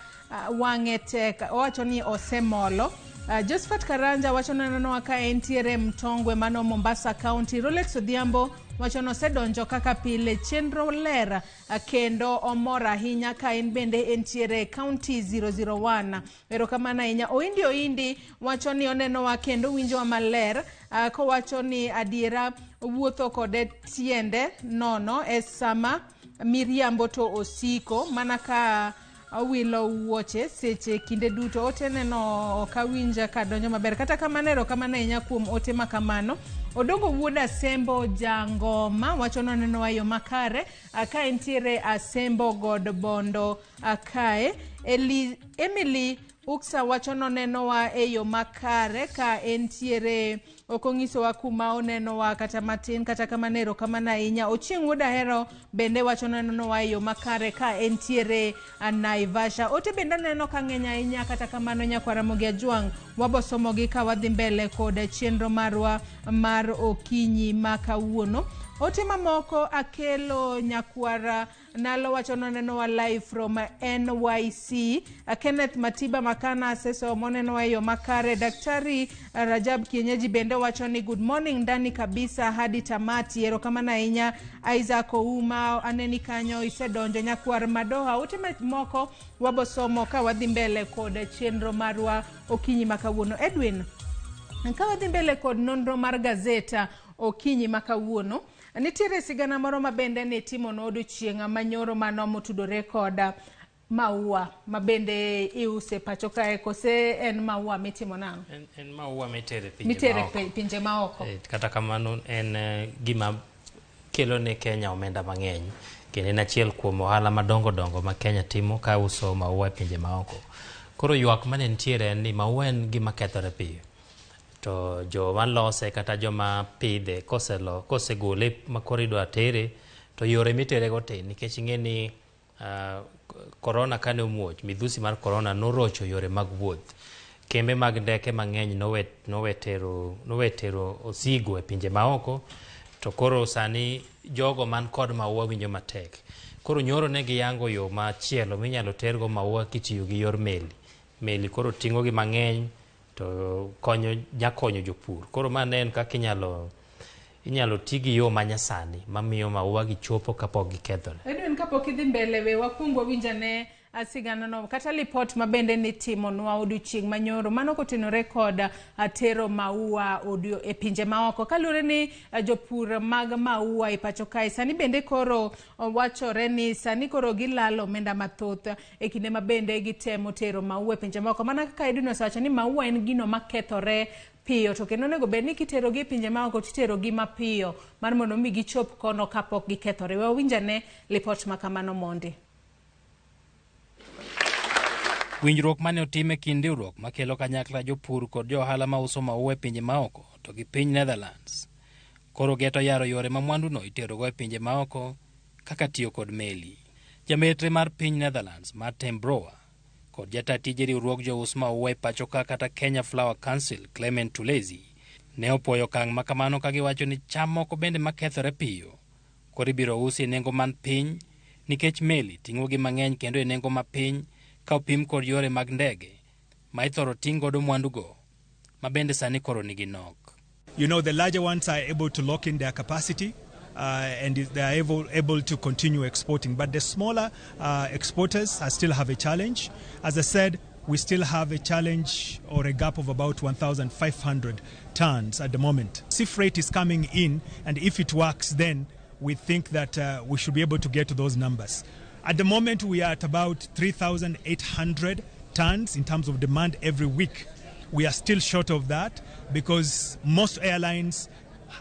wang'e tek, owacho ni osemolo. Josephat Karanja wacho ni onenowa ka entiere Mtongwe mano Mombasa County. Rolex Odhiambo Wacho nosedonjo kaka pile chenro ler kendo omor ahinya ka en bende entiere county 001. Erokamano ahinya. Oindi Oindi wacho ni onenowa kendo winjowa maler kowacho ni adiera wuotho kode tiende nono e sama miriambo to osiko mana ka owilo wuoche seche kinde duto. Ote neno ok awinja ka donjo maber. Kata kamano erokamano ahinya kuom ote ma kamano. Odongo wuod Asembo Jangoma wacho ni onenowa e yo makare ka entiere Asembo god Bondo kae. Emily Uksa wacho ni onenowa e yo makare ka entiere ok onyisowa kuma onenowa kata matin. Kata kamano erokamano ahinya. Ochieng' wuod Ahero bende wacho ni onenowa e yo makare ka entiere Naivasha. Ote bende aneno ka ng'eny ahinya. Kata kamano nyakwar Ramogi Ajwang' wabosomogi ka wadhi mbele kod chenro marwa mar okinyi ma kawuono. Ote mamoko akelo nyakwara Nalo wacho ni onenowa live from NYC. Kenneth Matiba Makana asesomo onenowa e yo makare. Daktari Rajab Kienyeji bende wacho ni good morning ndani kabisa hadi tamati. Erokamano ahinya. Isaac Ouma aneni kanyo isedonjo. Nyakwar Madoha. Ote moko wabosomo ka wadhi mbele kod chenro marwa okinyi ma kawuono. Edwin, ka wadhi mbele kod nonro mar gazeta okinyi ma kawuono, nitiere sigana moro ma bende ne timo odiochieng' manyoro mano motudore kod maua ma bende iuse pacho kae, kose en maua mitimo nang'o? En maua mitere pinje maoko. Pinje maoko. Kata kamano en gima kelo ne Kenya omenda mang'eny, kendo en achiel kuom ohala madongo dongo ma Kenya timo ka uso maua e pinje maoko. Koro ywak mane nitiere en ni maua en gima kethore piyo. To joma lose kata joma pidhe kosegole ma koro idwa tere to yore miterego tin, nikech ing'e ni korona kane omuoch, midhusi mar korona norocho yore mag wuoth. Kembe mag ndeke mang'eny nowe tero osigo e pinje maoko, to koro sani jogo man kod maua winjo matek. Koro nyoro ne giyango yo machielo minyalo tergo maua kitiyo gi yor meli. Meli koro ting'o gi mang'eny to konyo jopur. Koro ma ne en kaka inyalo ti gi yo manyasani mamiyo maua gi chopo kapok gikethore. Edwin, kapok idhi mbele, we wakwong wawinj ane sigana no kata lipot ma bende nitimonwa odiochieng' manyoro mano kotenore kod tero maua e pinje maoko. Kaluwore ni jopur mag maua e pacho kae sani bende koro wachore ni sani koro gilalo omenda mathoth e kinde ma bende gitemo tero maua e pinje maoko. Mana kaka Edwin osewacho ni maua en gino makethore piyo, to kendo onego bed ni kiterogi e pinje maoko titerogi mapiyo mar mondo mi gichop kono kapok gikethore. We wawinj ane lipot ma kamano mondi. Winjruok mane otim e kind riwruok makelo kanyakla jopur kod johala mauso maua e pinje maoko to gi piny Netherlands koro geto yaro yore ma mwanduno iterogo e pinje maoko kaka tiyo kod meli. Jametre mar piny Netherlands Martin Brouwer kod jata tije riwruog jous maua e pacho ka kata Kenya Flower Council Clement Tulezi ne opuoyo okang' ma kamano ka giwacho ni cham moko bende makethore piyo koro ibiro usi e nengo man piny nikech meli ting'ogi mang'eny kendo e nengo mapiny ka opim kod yore mag ndege ma ithoro ting' godo mwandugo ma bende sani koro nigi nok. You know, the larger ones are able to lock in their capacity and they are able to continue exporting. But the smaller exporters still have a challenge. As I said, we still have a challenge or a gap of about 1,500 tons at the moment. Sea freight is coming in, and if it works, then we think that we should be able to get to those numbers. At the moment, we are at about 3,800 tons in terms of demand every week. We are still short of that because most airlines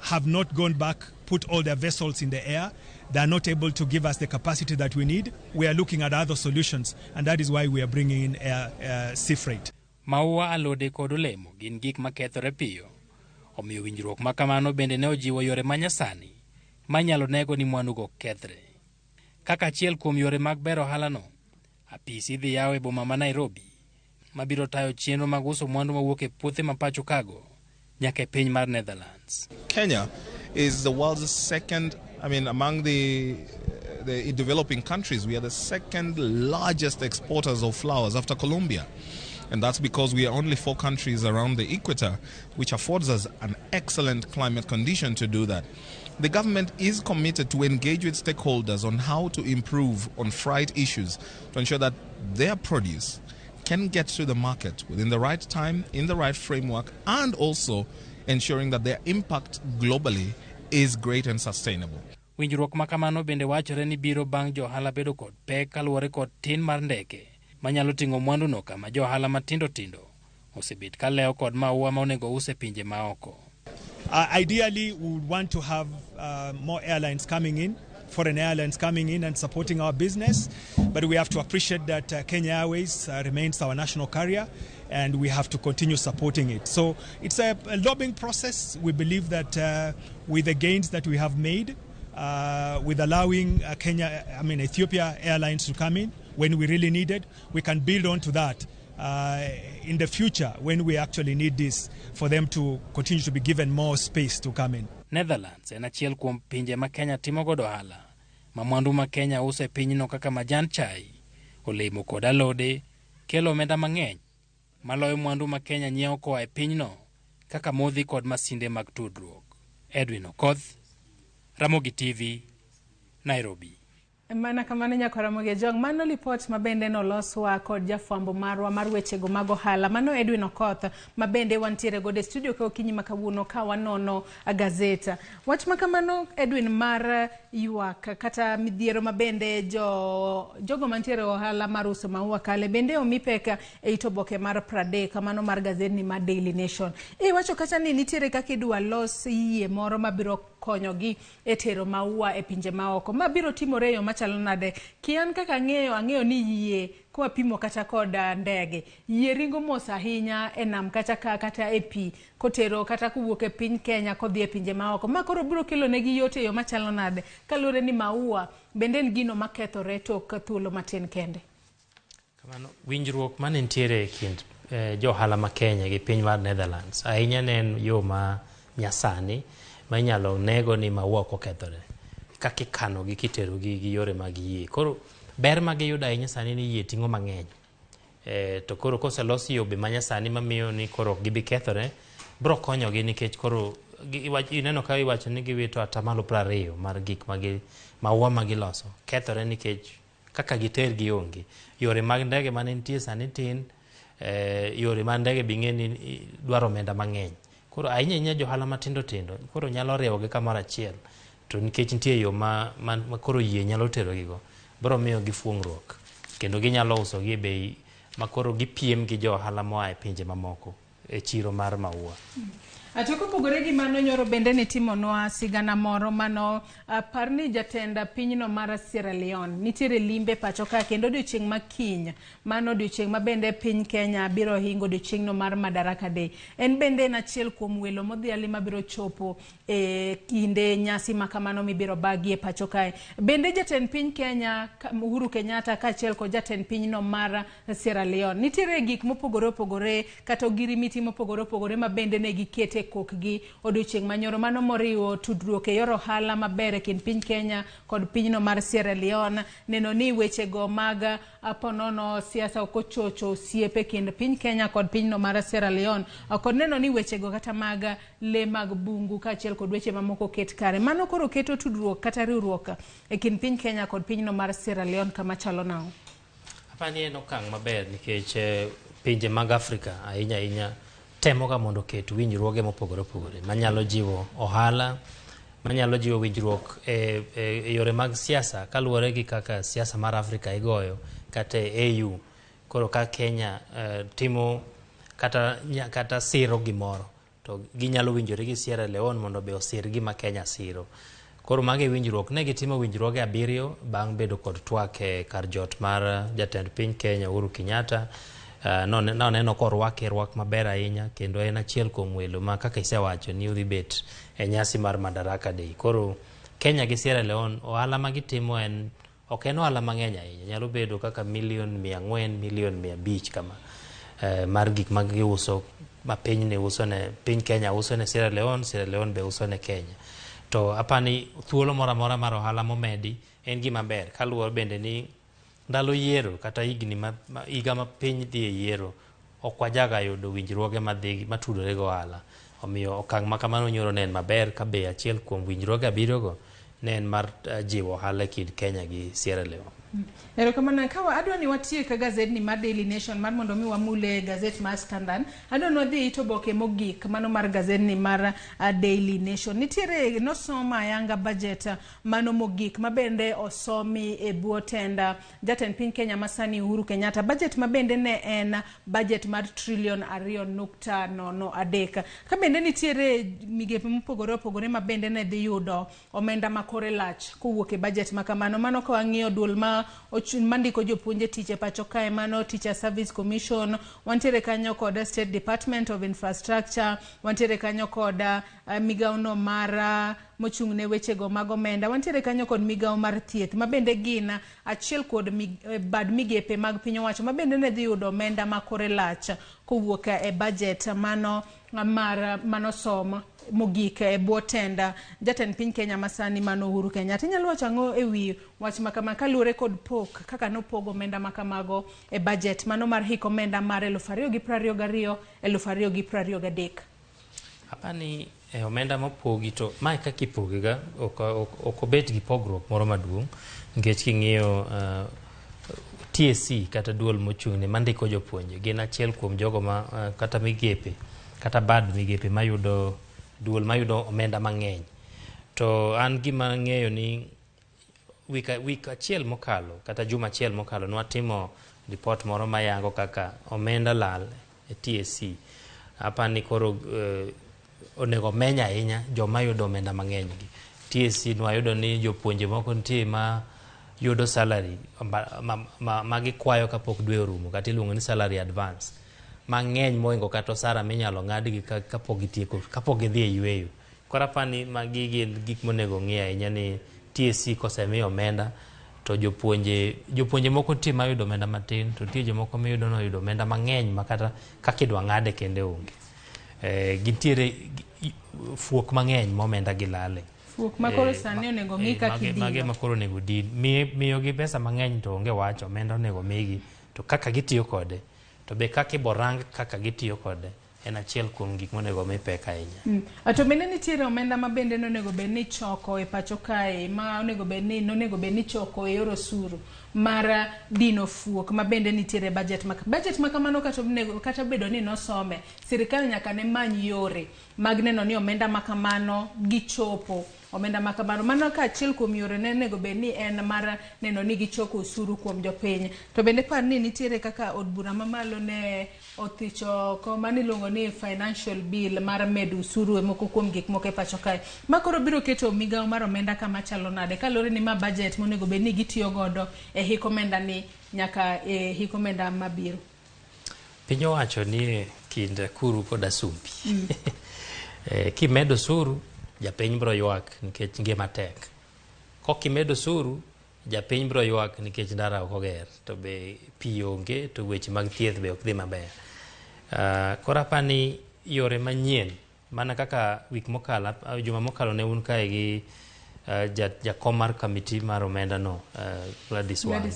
have not gone back, put all their vessels in the air. They are not able to give us the capacity that we need. We are looking at other solutions, and that is why we are bringing in sea freight. Maua, alode kod olemo gin gik makethore piyo. Omiyo winjruok ma kamano bende ne ojiwo yore manyasani manyalo nego ni mwandugo ok kethre. Kaka achiel kuom yore mag bero ohalano, apisi idhi yaw e boma ma Nairobi mabiro tayo chenro mag uso mwandu mawuok e puothe ma pacho kago nyaka e piny mar Netherlands. Kenya is the world's second, I mean, among the developing countries, we are the second largest exporters of flowers after Colombia. And that's because we are only 4 countries around the equator, which affords us an excellent climate condition to do that. The government is committed to engage with stakeholders on how to improve on freight issues to ensure that their produce can get to the market within the right time, in the right framework, and also ensuring that their impact globally is great and sustainable. Winjruok ma kamano bende wachore ni biro bang' johala bedo kod pek kaluwore kod tin mar ndeke manyalo ting'o mwanduno kama johala matindo tindo osebet ka lewo kod maua ma onego us e pinje maoko. Ideally, we would want to have more airlines coming in, foreign airlines coming in and supporting our business. But we have to appreciate that Kenya Airways remains our national carrier and we have to continue supporting it. So it's a lobbying process. We believe that with the gains that we have made, with allowing Kenya, I mean Ethiopia Airlines to come in when we really need it, we can build on to that in the future when we actually need this for them to continue to be given more space to come in. Netherlands en achiel kuom pinje ma Kenya timo godo ohala ma mwandu ma Kenya uso e pinyno kaka majan chai, olemo kod alode kelo omenda mang'eny maloyo mwandu ma Kenya nyiewo koa e pinyno kaka modhi kod masinde mag tudruok. Edwin Okoth, Ramogi TV, Nairobi. Mana kamano nyaka Ramogi Ojwang', mano lipot ma bende noloswa kod jafwambo marwa mar wechego mag ohala, mano Edwin Okoth ma bende wantiere godo e studio ka okinyi ma kawuono ka wanono gazeta. Wach ma kamano Edwin mar ywak kata midhiero ma bende jo jogo mantiere ohala mar uso maua kale bende omi pek e it oboke mar 30 mano mar gazetni mar Daily Nation. Iwacho kacha ni nitiere kaka idwa los yie moro mabiro konyogi e tero maua e pinje maoko. Ma biro timore e yo machalo nade? Kian kaka ang'eyo ni yie kwapimo kata kod ndege, yie ringo mos ahinya e nam kata ka kata e pi kotero kata kowuok e piny Kenya kodhi e pinje maoko. Ma koro biro kelo negi yot e yo machalo nade? Kaluwore ni maua bende en gino makethore tok thuolo matin kende. Kamano, winjruok mane nitiere e kind johala ma Kenya gi piny mar Netherlands ahinya ne en yo ma nyasani ma inyalo nego ni maua ok okethore kaka ikanogi kiterogi gi yore mag yie. Koro ber ma giyudo ahinya sani ni yie ting'o mang'eny. To koro koselos yo be manyasani mamiyo ni koro ok gibi kethore, biro konyogi nikech koro ineno ka iwacho ni giwito atamalo 20 mar gik magi maua ma giloso kethore nikech kaka gitergi onge. Yore mag ndege mane nitie sani tin, yore mag ndege be ing'e ni dwaro omenda mang'eny. Koro ahinya ahinya johala matindo tindo koro nyalo riwogi kamoro achiel to nikech nitie yo ma koro yie nyalo terogigo biro miyo gi fuong'ruok kendo ginyalo usogi e bei ma koro gipiem gi jo ohala moa e pinje mamoko e chiro mar maua. To kopogore gi mano nyoro bende nitimonwa sigana moro mano par ni jatend pinyno mar Sierra Leone nitiere limbe pacho ka kendo odiochieng' ma kiny, mano odiochieng' ma bende piny Kenya biro hingo odiochieng'no mar Madaraka Day. En bende en achiel kuom welo modhiali mabiro chopo e kinde nyasi ma kamano mibiro bagi e pacho kae. Bende jatend piny Kenya Uhuru Kenyatta kaachiel kod jatend pinyno mar Sierra Leone nitiere gik mopogore opogore kata ogirimiti mopogore opogore ma bende ne gikete kokgi odiochieng' manyoro, mano moriwo tudruok e yor ohala maber e kind piny Kenya kod pinyno mar Sierra Leone, neno ni wechego mag ponono siasa ok ochocho osiepe e kind piny Kenya kod pinyno mar Sierra Leone, kod neno ni wechego kata mag le mag bungu kaachiel kod weche mamoko oket kare. Mano koro keto tudruok kata riwruok e kind piny Kenya kod pinyno mar Sierra Leone kama chalo nang'o? Apani en okang' maber nikech pinje mag Afrika ahinya ahinya temo ga mondo oket winjruoge mopogore opogore manyalo jiwo ohala, manyalo jiwo winjruok e yore mag siasa kaluwore gi kaka siasa mar Afrika igoyo kata e AU. Koro ka Kenya timo kata siro gimoro to ginyalo winjore gi Sierra Leone mondo be osir gima Kenya siro. Koro mage winjruok, ne gitimo winjruoge 7 bang' bedo kod twak e kar jot mar jatend piny Kenya Uhuru Kenyatta. Noneno korwake rwak maber ahinya kendo en achiel kuom welo ma kaka isewacho ni odhi bet e nyasi mar Madaraka Day. Koro Kenya gi Sierra Leone ohala ma gitimo en ok en ohala mang'eny ahinya, nyalo bedo kaka milion 400, milion 500 kama mar gik ma giuso ma piny ne uso ne piny Kenya uso ne Sierra Leone, Sierra Leone be uso ne Kenya. To apani thuolo moro amora mar ohala momedi en gima ber kaluwore bende ni ndalo yiero kata higni ma higa ma piny dhi e yiero ok wajaga yudo winjruoge madhi matudore gi ohala. Omiyo okang' ma kamano nyoro ne en maber ka be achiel kuom winjruoge abiriyogo ne en mar jiwo ohala e kind Kenya gi Sierra Leone. Erokamano. Kawa adwa ni watiek gazedni mar Daily Nation mar mondo mi wamule gazet mar Standard. Adwa ni wadhi it oboke mogik mano mar gazedni mar Daily Nation. Nitiere nosoma ayanga budget mano mogik mabende osomi e bwo tenda jatend piny Kenya masani Uhuru Kenyatta. Budget mabende ne en budget mar trilion 2.03. Ka bende nitiere migepe mopogore opogore mabende ne dhi yudo omenda ma kore lach kowuok e budget ma kamano. Mano ka wang'iyo duol ma mandiko jopuonj e tich e pacho kae, mano Teacher Service Commission, wantiere kanyo kod State Department of Infrastructure, wantiere kanyo kod migawo no mar mochung' ne wechego mag omenda, wantiere kanyo kod migawo mar thieth mabende gin achiel kod bad migepe mag piny owacho mabende ne dhi yudo omenda ma kore lach kowuok e budget mano mar manosom mogik e bwo tenda jatend piny Kenya masani mano Uhuru Kenyatta. Inyalo wacho ang'o e wi wach makama kaluwore kod pok kaka nopogo omenda makamago e budget mano mar hik omenda mar 2022 2023? Apani e omenda mopogi to mae kaka ipoge ga ok obet gi pogruok moro maduong' nikech king'iyo TSC kata duol mochung' ne mandiko jopuonje gin achiel kuom jogo ma kata migepe kata bad migepe mayudo duol mayudo omenda mang'eny. To an gima ang'eyo ni wik achiel mokalo kata juma achiel mokalo nwatimo ripot moro mayango kaka omenda lal e TSC. Apani koro onego omeny ahinya joma yudo omenda mang'eny gi. TSC nwayudo ni jopuonje moko nitie ma yudo salary ma gikwayo kapok dwe orumo kata iluongo ni salary advance mang'eny mohingo kata osara minyalo ng'adgi kapok gitieko kapok gidhi e yweyo. Koro apani magi gin gik monego ong'i ahinya ni TSC kosemi omenda to jopuonje moko nitie mayudo omenda matin to nitie jomoko miyudo noyudo omenda mang'eny ma kata kaka idwa ng'ade kende onge. Gintiere fuok mang'eny ma omenda gi lale. Fuok ma koro sani onego ng'i kaka idino. Mage ma koro onego din. Miyogi pesa mang'eny to onge wach, omenda onego migi to kaka gitiyo kode to be kaka iborang kaka gitiyo kode en achiel kuom gik monego mi pek ahinya. To bende nitiere omenda ma bende nonego bed ni choko e pacho kae ma onego bed ni nonego bed ni choko e yor osuru mar dino fuok ma bende nitiere budget ma budget ma kamano kata bedo ni nosome sirikal nyaka ne many yore mag neno ni omenda ma kamano gichopo omenda ma kamano mano ka achiel kuom yore ne onego bed ni en mar neno ni gichoko osuru kuom jopiny. To bende par ni nitiere kaka od bura mamalo ne othicho oko mano iluongo ni financial bill mar medo osuru e moko kuom gik moko e pacho kae. Ma koro biro keto migawo mar omenda kama chalo nade kaluwore ni ma budget monego bed ni gitiyo godo e hik omenda ni nyaka e hik omenda mabiro. Piny owacho ni e kind akuru kod asumbi. Kimedo osuru japiny biro ywak nikech ngima tek. Kok imedo osuru japiny biro ywak nikech ndara ok oger to be pi onge to weche mag thieth be ok dhi maber. Koro apani yore manyien mana kaka wik mokalo juma mokalo ne un kae gi jakom mar kamiti mar omenda no Gladys Wanga.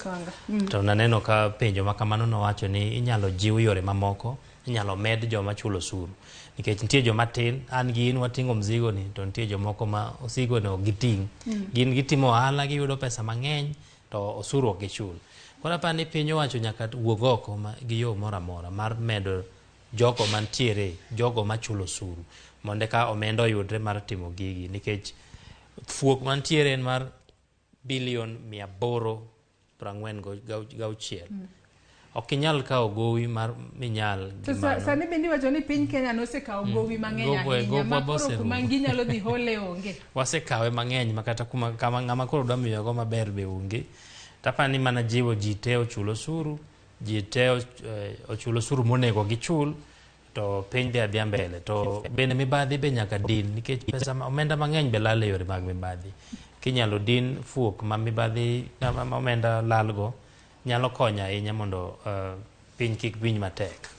To naneno ka penjo ma kamano nowacho ni inyalo jiw yore mamoko, inyalo med joma chulo osuru nikech nitie joma tin, an gi in wating'o mzigo ni to nitie jomoko ma osigo ni ok giting'. Gin gitimo ohala giyudo pesa mang'eny to osuru ok gichul. Koro apani piny owacho nyaka wuog oko gi yo moro amora mar medo jogo mantiere, jogo machulo osuru mondo eka omenda oyudre mar timo gigi nikech fuok mantiere en mar bilion 846. Ok inyal kawo gowi mar minyal gi mano. Sani bende iwacho ni piny Kenya nosekawo gowi mang'eny ahinya ma koro kuma ginyalo dhi hole onge. Wasekawe mang'eny ma kata kuma kama ng'ama koro dwa miyogo maber be onge. Tapani mana jiwo ji te ochul osuru, ji te ochul osuru monego gichul to piny dhi adhiya mbele. To bende mibadhi be nyaka din nikech pesa omenda mang'eny be lal e yore mag mibadhi. Kinyalo din fuok ma mibadhi ma omenda lalgo nyalo konyo ahinya mondo piny kik winj matek.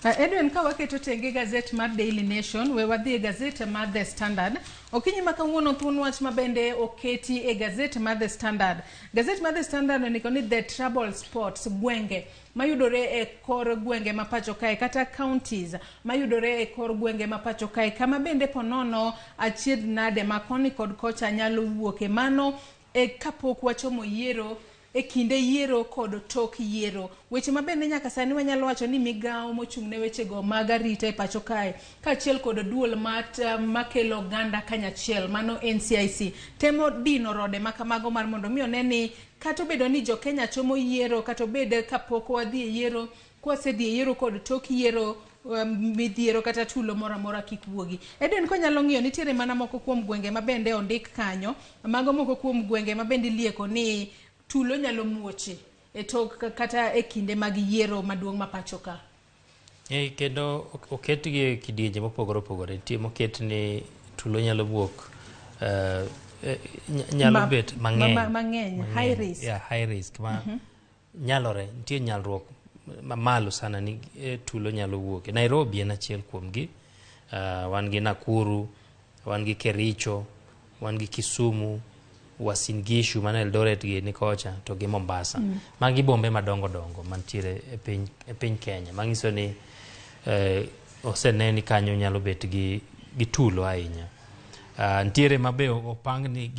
Edwin, ka waketo tenge gazet mar Daily Nation, we wadhi e gazet mar The Standard. Okinyi ma kawuono thuon wach ma bende oketi e gazet mar The Standard. Gazet mar The Standard ondiko ni The Trouble Spots, gwenge mayudore e kor gwenge ma pacho kae kata counties mayudore e kor gwenge ma pacho kae, kama bende ponono achiedh nade ma koni kod kocha nyalo wuoke. Mano e kapok wachomo yiero, e kinde yiero kod tok yiero. Weche ma bende nyaka sani wanyalo wacho ni migawo mochung' ne wechego mag arita e pacho kae, kaachiel kod duol makelo oganda kanyachiel, mano NCIC, temo dino rode ma kamago mar mondo mi one ni kata obedo ni jo Kenya chomo yiero, kata obed kapok wadhi e yiero, kwasedhi e yiero kod tok yiero, midhiero kata tulo moro amora kik wuogi. Edwin, konyalo ng'iyo nitiere mana moko kuom gwenge ma bende ondik kanyo, mago moko kuom gwenge ma bende ilieko ni tulo nyalo muoche e tok kata e kinde mag yiero maduong' ma pacho ka. Kendo oketgi e kidienje mopogore opogore. Nitie moket ni tulo nyalo wuok, nyalo bet mang'eny. Mang'eny, high risk. Yeah, high risk ma nyalore, nitie nyalruok mamalo sana ni tulo nyalo wuok. Nairobi en achiel kuomgi. Wan gi Nakuru, wan gi Kericho, wan gi Kisumu, Uasin Gishu mano Eldoret gi ni kocha to gi Mombasa. Magi bombe madongo dongo mantiere e piny Kenya. Manyiso ni osene ni kanyo nyalo bet gi tulo ahinya. Nitiere mabe opang ni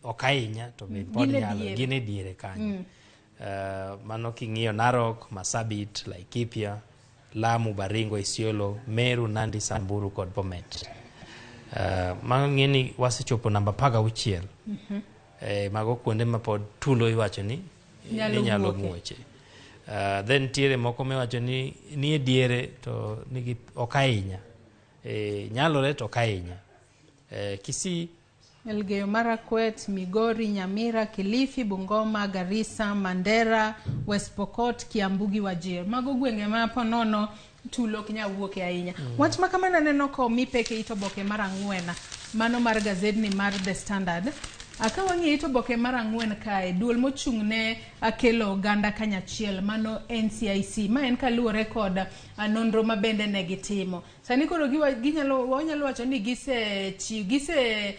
ok ahinya to be pod nyalo, gin e diere kanyo. Mano king'iyo Narok, Marsabit, Laikipia, Lamu, Baringo, Isiolo, Meru, Nandi, Samburu kod Bomet. Mano ng'e ni wasechopo namba 16. Mago kuonde ma pod tulo iwacho ni nyalo muoche. Then nitiere moko miwacho ni nie diere to nigi ok ahinya. Nyalore to ok ahinya. Kisii, Elgeyo Marakwet, Migori, Nyamira, Kilifi, Bungoma, Garissa, Mandera, West Pokot, Kiambu gi Wajir. Mago gwenge ma ponono tulo ok nyal wuoke ahinya. Wach ma kamano aneno ka omi pek e it oboke mar 4, mano mar gazedni mar The Standard. Ka wang'iyo it oboke mar 4 kae, duol mochung' ne kelo oganda kanyachiel, mano NCIC. Ma en kaluwore kod nonro ma bende ne gitimo. Sani koro wanyalo wacho ni gise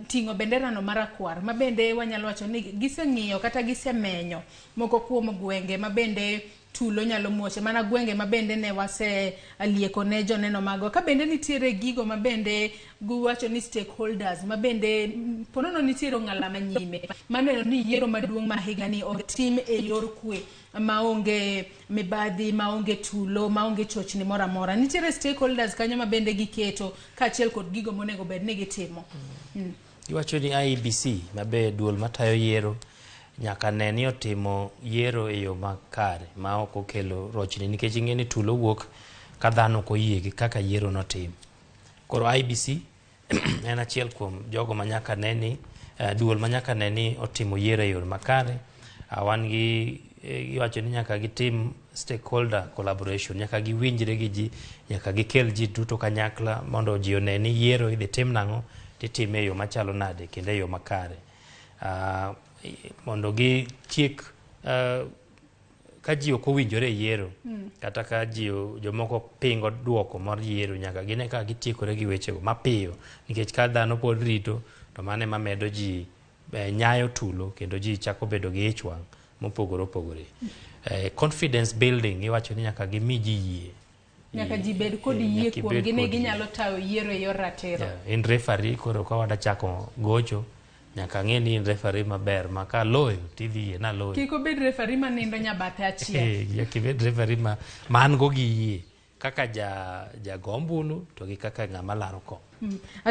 ting'o bendera no marakwar, ma bende wanyalo wacho ni giseng'iyo kata gisemenyo moko kuom gwenge ma bende tulo nyalo muoche, mana gwenge ma bende ne wase lieko ne joneno mago. Ka bende nitiere gigo ma bende giwacho ni stakeholders, ma bende ponono nitiere ong'ala manyime maneno ni yiero maduong' ma higani otim e yor kwe, maonge mibadhi, maonge tulo, maonge chochni moro amora. Nitiere stakeholders kanyo ma bende giketo kaachiel kod gigo monego bed ni gitimo. Iwacho ni IEBC mabe duol matayo yiero nyaka ne ni otimo yiero e yo makare ma ok okelo rochni, nikech ing'e ni tulo wuok ka dhano ok oyie gi kaka yiero notim. Koro IEBC en achiel kuom jogo ma nyaka ne ni duol ma nyaka ne ni otimo yiero e yo makare. Wan gi iwacho ni nyaka gitim stakeholder collaboration, nyaka giwinjre gi ji, nyaka gikel ji duto kanyakla mondo ji one ni yiero idhi tim nang'o, titime e yo machalo nade kendo e yo makare. Mondo gitiek ka ji ok owinjore e yiero, kata ka ji jomoko pingo duoko mar yiero, nyaka gine ka gitiekore gi wechego mapiyo, nikech ka dhano pod rito to mano ema medo ji nyayo tulo kendo ji chako bedo gi ich wang' mopogore opogore. Confidence building iwacho ni nyaka gimi ji yie. Nyaka ji bed kod yie kuomgi ni ginyalo tayo yiero e yor ratiro. In referee, koro ka wadachako gocho nyaka ng'e ni in referee maber ma ka loyo tidhi yie na loyo. Kik obed referee ma nindo nyabathe achiel. Nyaka ibed referee ma an go gi yie kaka jago ombulu to gi kaka ng'ama laro kom.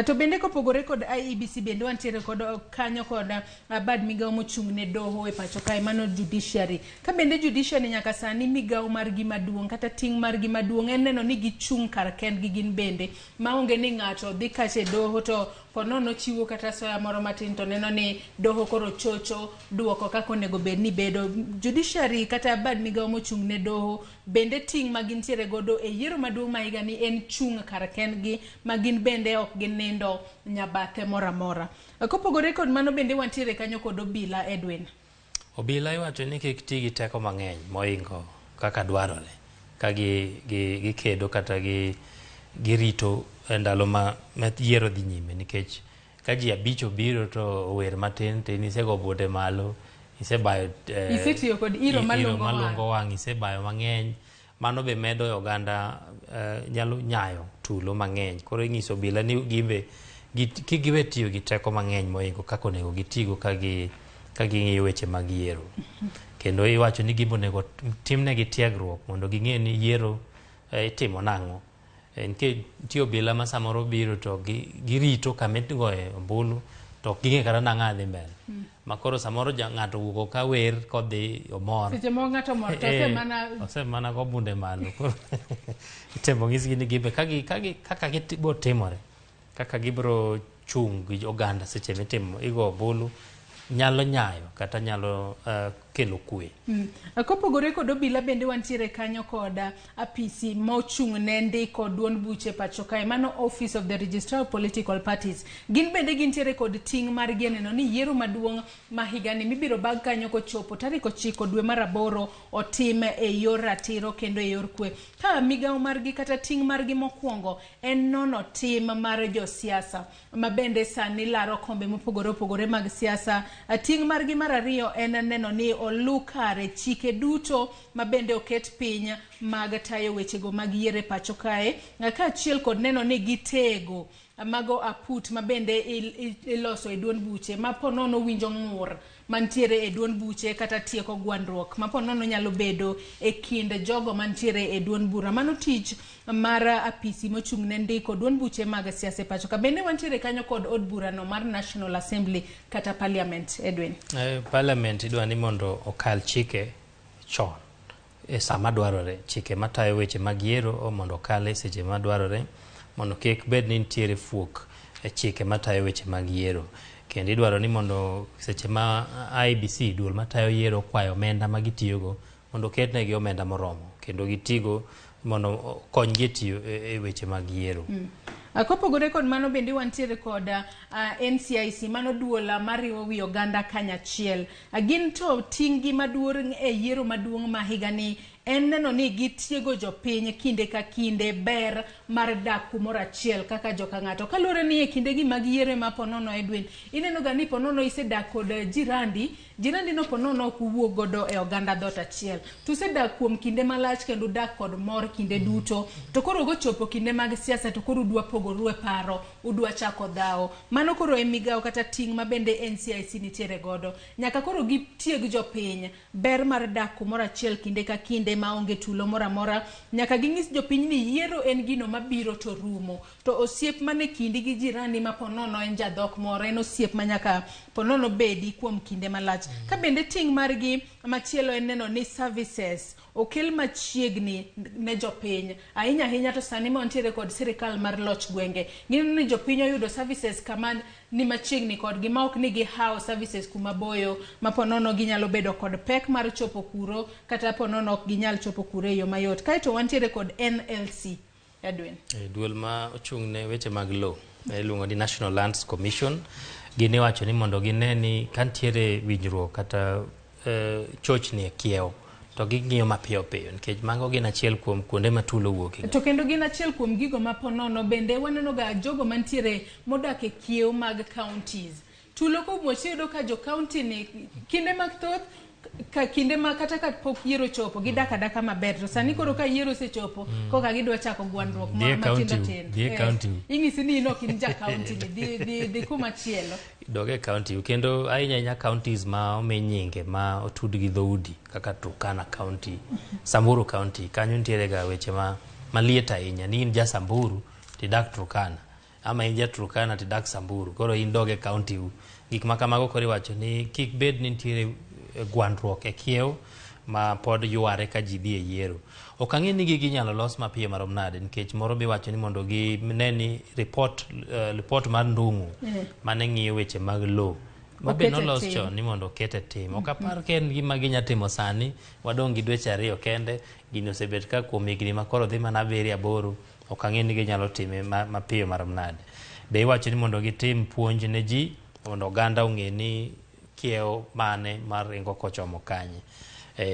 To bende kopogore kod IEBC, bende wantiere kod kanyo kod bad migawo mochung' ne doho e pacho kae, mano judiciary. Ka bende judiciary nyaka sani migawo margi maduong' kata ting' margi maduong' en neno ni gichung' kar kendgi gin bende, maonge ni ng'ato dhi kacha e doho to ponono chiwo kata soya moro matin to neno ni doho koro chocho duoko kaka onego bed ni bedo. Judiciary kata bad migawo mochung' ne doho bende ting' ma gintiere godo e yiero maduong' ma higani en chung' kar kendgi ma gin bende ok ginindo nyabathe moro amora. Kopogore kod mano bende wantiere kanyo kod obila, Edwin. Obila iwacho ni kik ti gi teko mang'eny moingo kaka dwarore. ka gikedo kata girito ndalo ma yiero dhi nyime, nikech ka ji 5 obiro to ower matin to in isego bunde malo, isebayo isetiyo kod iro malungo wang', isebayo mang'eny. Mano be medo oganda nyalo nyayo tulo mang'eny. Koro ing'iso obila ni gimbe kik giwe tiyo gi teko mang'eny moingo kaka onego gitigo ka ging'iyo weche mag yiero. Kendo iwacho ni gimbe onego timnegi tiegruok mondo ging'e ni yiero itimo nang'o. Nikech nitie obila ma samoro biro to girito kama igoye ombulu to ok ging'e kata nang'a dhi mbele. Ma koro samoro ng'ato owuok ka wer kodhi omor. Seche moko ng'ato mor to osemana go bunde malo. Koro itemo nyisgi ni gimbe kaka gibiro timore, kaka gibiro chung' gi oganda seche mitimo igo ombulu nyalo nyayo kata nyalo kelo kwe. Kopogore kod obila bende wantiere kanyo kod apisi mochung' ne ndiko duond buche pacho kae, mano Office of the Registrar of Political Parties. Gin bende gintiere kod ting' margi neno ni yiero maduong' ma higani mibiro bag kanyo kochopo tarik 9 dwe mar 8 otim e yor ratiro kendo e yor kwe. Ka migawo margi kata ting' margi mokwongo en nono tim mar josiasa ma bende sani laro kombe mopogore opogore mag siasa. Ting' margi mar ariyo en neno ni olu kare chike duto ma bende oket piny mag tayo wechego mag yiero e pacho kae, kaachiel kod neno ni gitego mago aput ma bende iloso e duond buche ma po nono winjo ng'ur mantiere e duond buche kata tieko gwandruok ma po nono nyalo bedo e kind jogo mantiere e duond bura. Mano tich mar apisi mochung' ne ndiko duond buche mag siasa e pacho ka. Bende wantiere kanyo kod od burano mar National Assembly kata Parliament. Edwin, Parliament idwa ni mondo okal chike chon e sama dwarore, chike matayo weche mag yiero mondo okal e seche madwarore mondo kik bed ni nitiere fuok e chike matayo weche mag yiero. Kendo idwaro ni mondo seche ma IEBC duol matayo yiero kwayo omenda ma gitiyogo mondo oketnegi omenda moromo kendo gitigo mondo konygi e tiyo e weche mag yiero. Kopogore kod mano bende wantiere kod NCIC, mano duol mariwo wi oganda kanyachiel. Gin to ting' gi maduong' e yiero maduong' ma higani en neno ni gitiego jopiny kinde ka kinde ber mar dak kumoro achiel kaka joka ng'ato. Kaluwore ni e kindegi mag yiero ma ponono, Edwin, ineno ga ni ponono isedak kod jirandi, jirandi no ponono ok uwuog godo e oganda dhoot achiel. To usedak kuom kinde malach kendo udak kod mor kinde duto. To koro gochopo kinde mag siasa to koro udwa pogoru e paro, udwa chako dhawo. Mano koro e migawo kata ting' ma bende NCIC nitiere godo. Nyaka koro gitieg jopiny ber mar dak kumoro achiel kinde ka kinde maonge tulo moro amora. Nyaka ging'is jopiny ni yiero en gino mabiro to rumo. To osiep mane kindi gi jirani ma ponono en jadhok moro, en osiep ma nyaka ponono bedi kuom kinde malach. Ka bende ting' margi machielo en neno ni services okel machiegni ne jopiny. Ahinya ahinya to sani ma wantiere kod sirikal mar loch gwenge, gineno ni jopiny oyudo services kama ni machiegni kodgi ma ok ni gihawo services kuma boyo ma ponono ginyalo bedo kod pek mar chopo kuro kata ponono ok ginyal chopo kuro e yo mayot. Kaeto wantiere kod NLC. Edwin, duol ma ochung' ne weche mag lowo iluongo ni National Lands Commission. Gin iwacho ni mondo gine ni ka nitiere winjruok kata chochni e kiewo to ging'iyo mapiyo piyo, nikech mago gin achiel kuom kuonde ma tulo wuokie. To kendo gin achiel kuom gigo ma ponono bende waneno ga jogo mantiere modak e kiewo mag counties. Tulo komuoch iyudo ka jo county ni kinde mathoth ka kinde ma kata ka pok yiero chopo gidak adaka maber, to sani koro ka yiero osechopo koka gidwa chako gwandruok matindo tindo. Ing'isi ni in ok in ja county ni, dhi kuma chielo. Dog e county. Kendo ahinya ahinya counties ma omi nyinge ma otud gi dhoudi kaka Turkana County, Samburu County, kanyo nitiere ga weche maliet ahinya ni in ja Samburu tidak Turkana, ama in ja Turkana tidak Samburu, koro in dog e county u. Gik ma kamago koro iwacho ni kik bed ni nitiere gwandruok e kiewo ma pod yware ka ji dhi e yiero. Ok ang'e ni gigi inyalo los mapiyo marom nade, nikech moro be iwacho ni mondo gine ni report mar Ndung'u mane ng'iyo weche mag lowo ma be nolos chon ni mondo oket e tim. Ok apar ka en gima ginya timo sani, wadong' gi dweche 2 kende, gini osebet ka kuom higni ma koro dhi mana 7 8, ok ang'e ni ginyalo time mapiyo marom nade. Be iwacho ni mondo gitim puonj ne ji mondo oganda ong'e ni kiewo mane mar ringo kochomo kanye.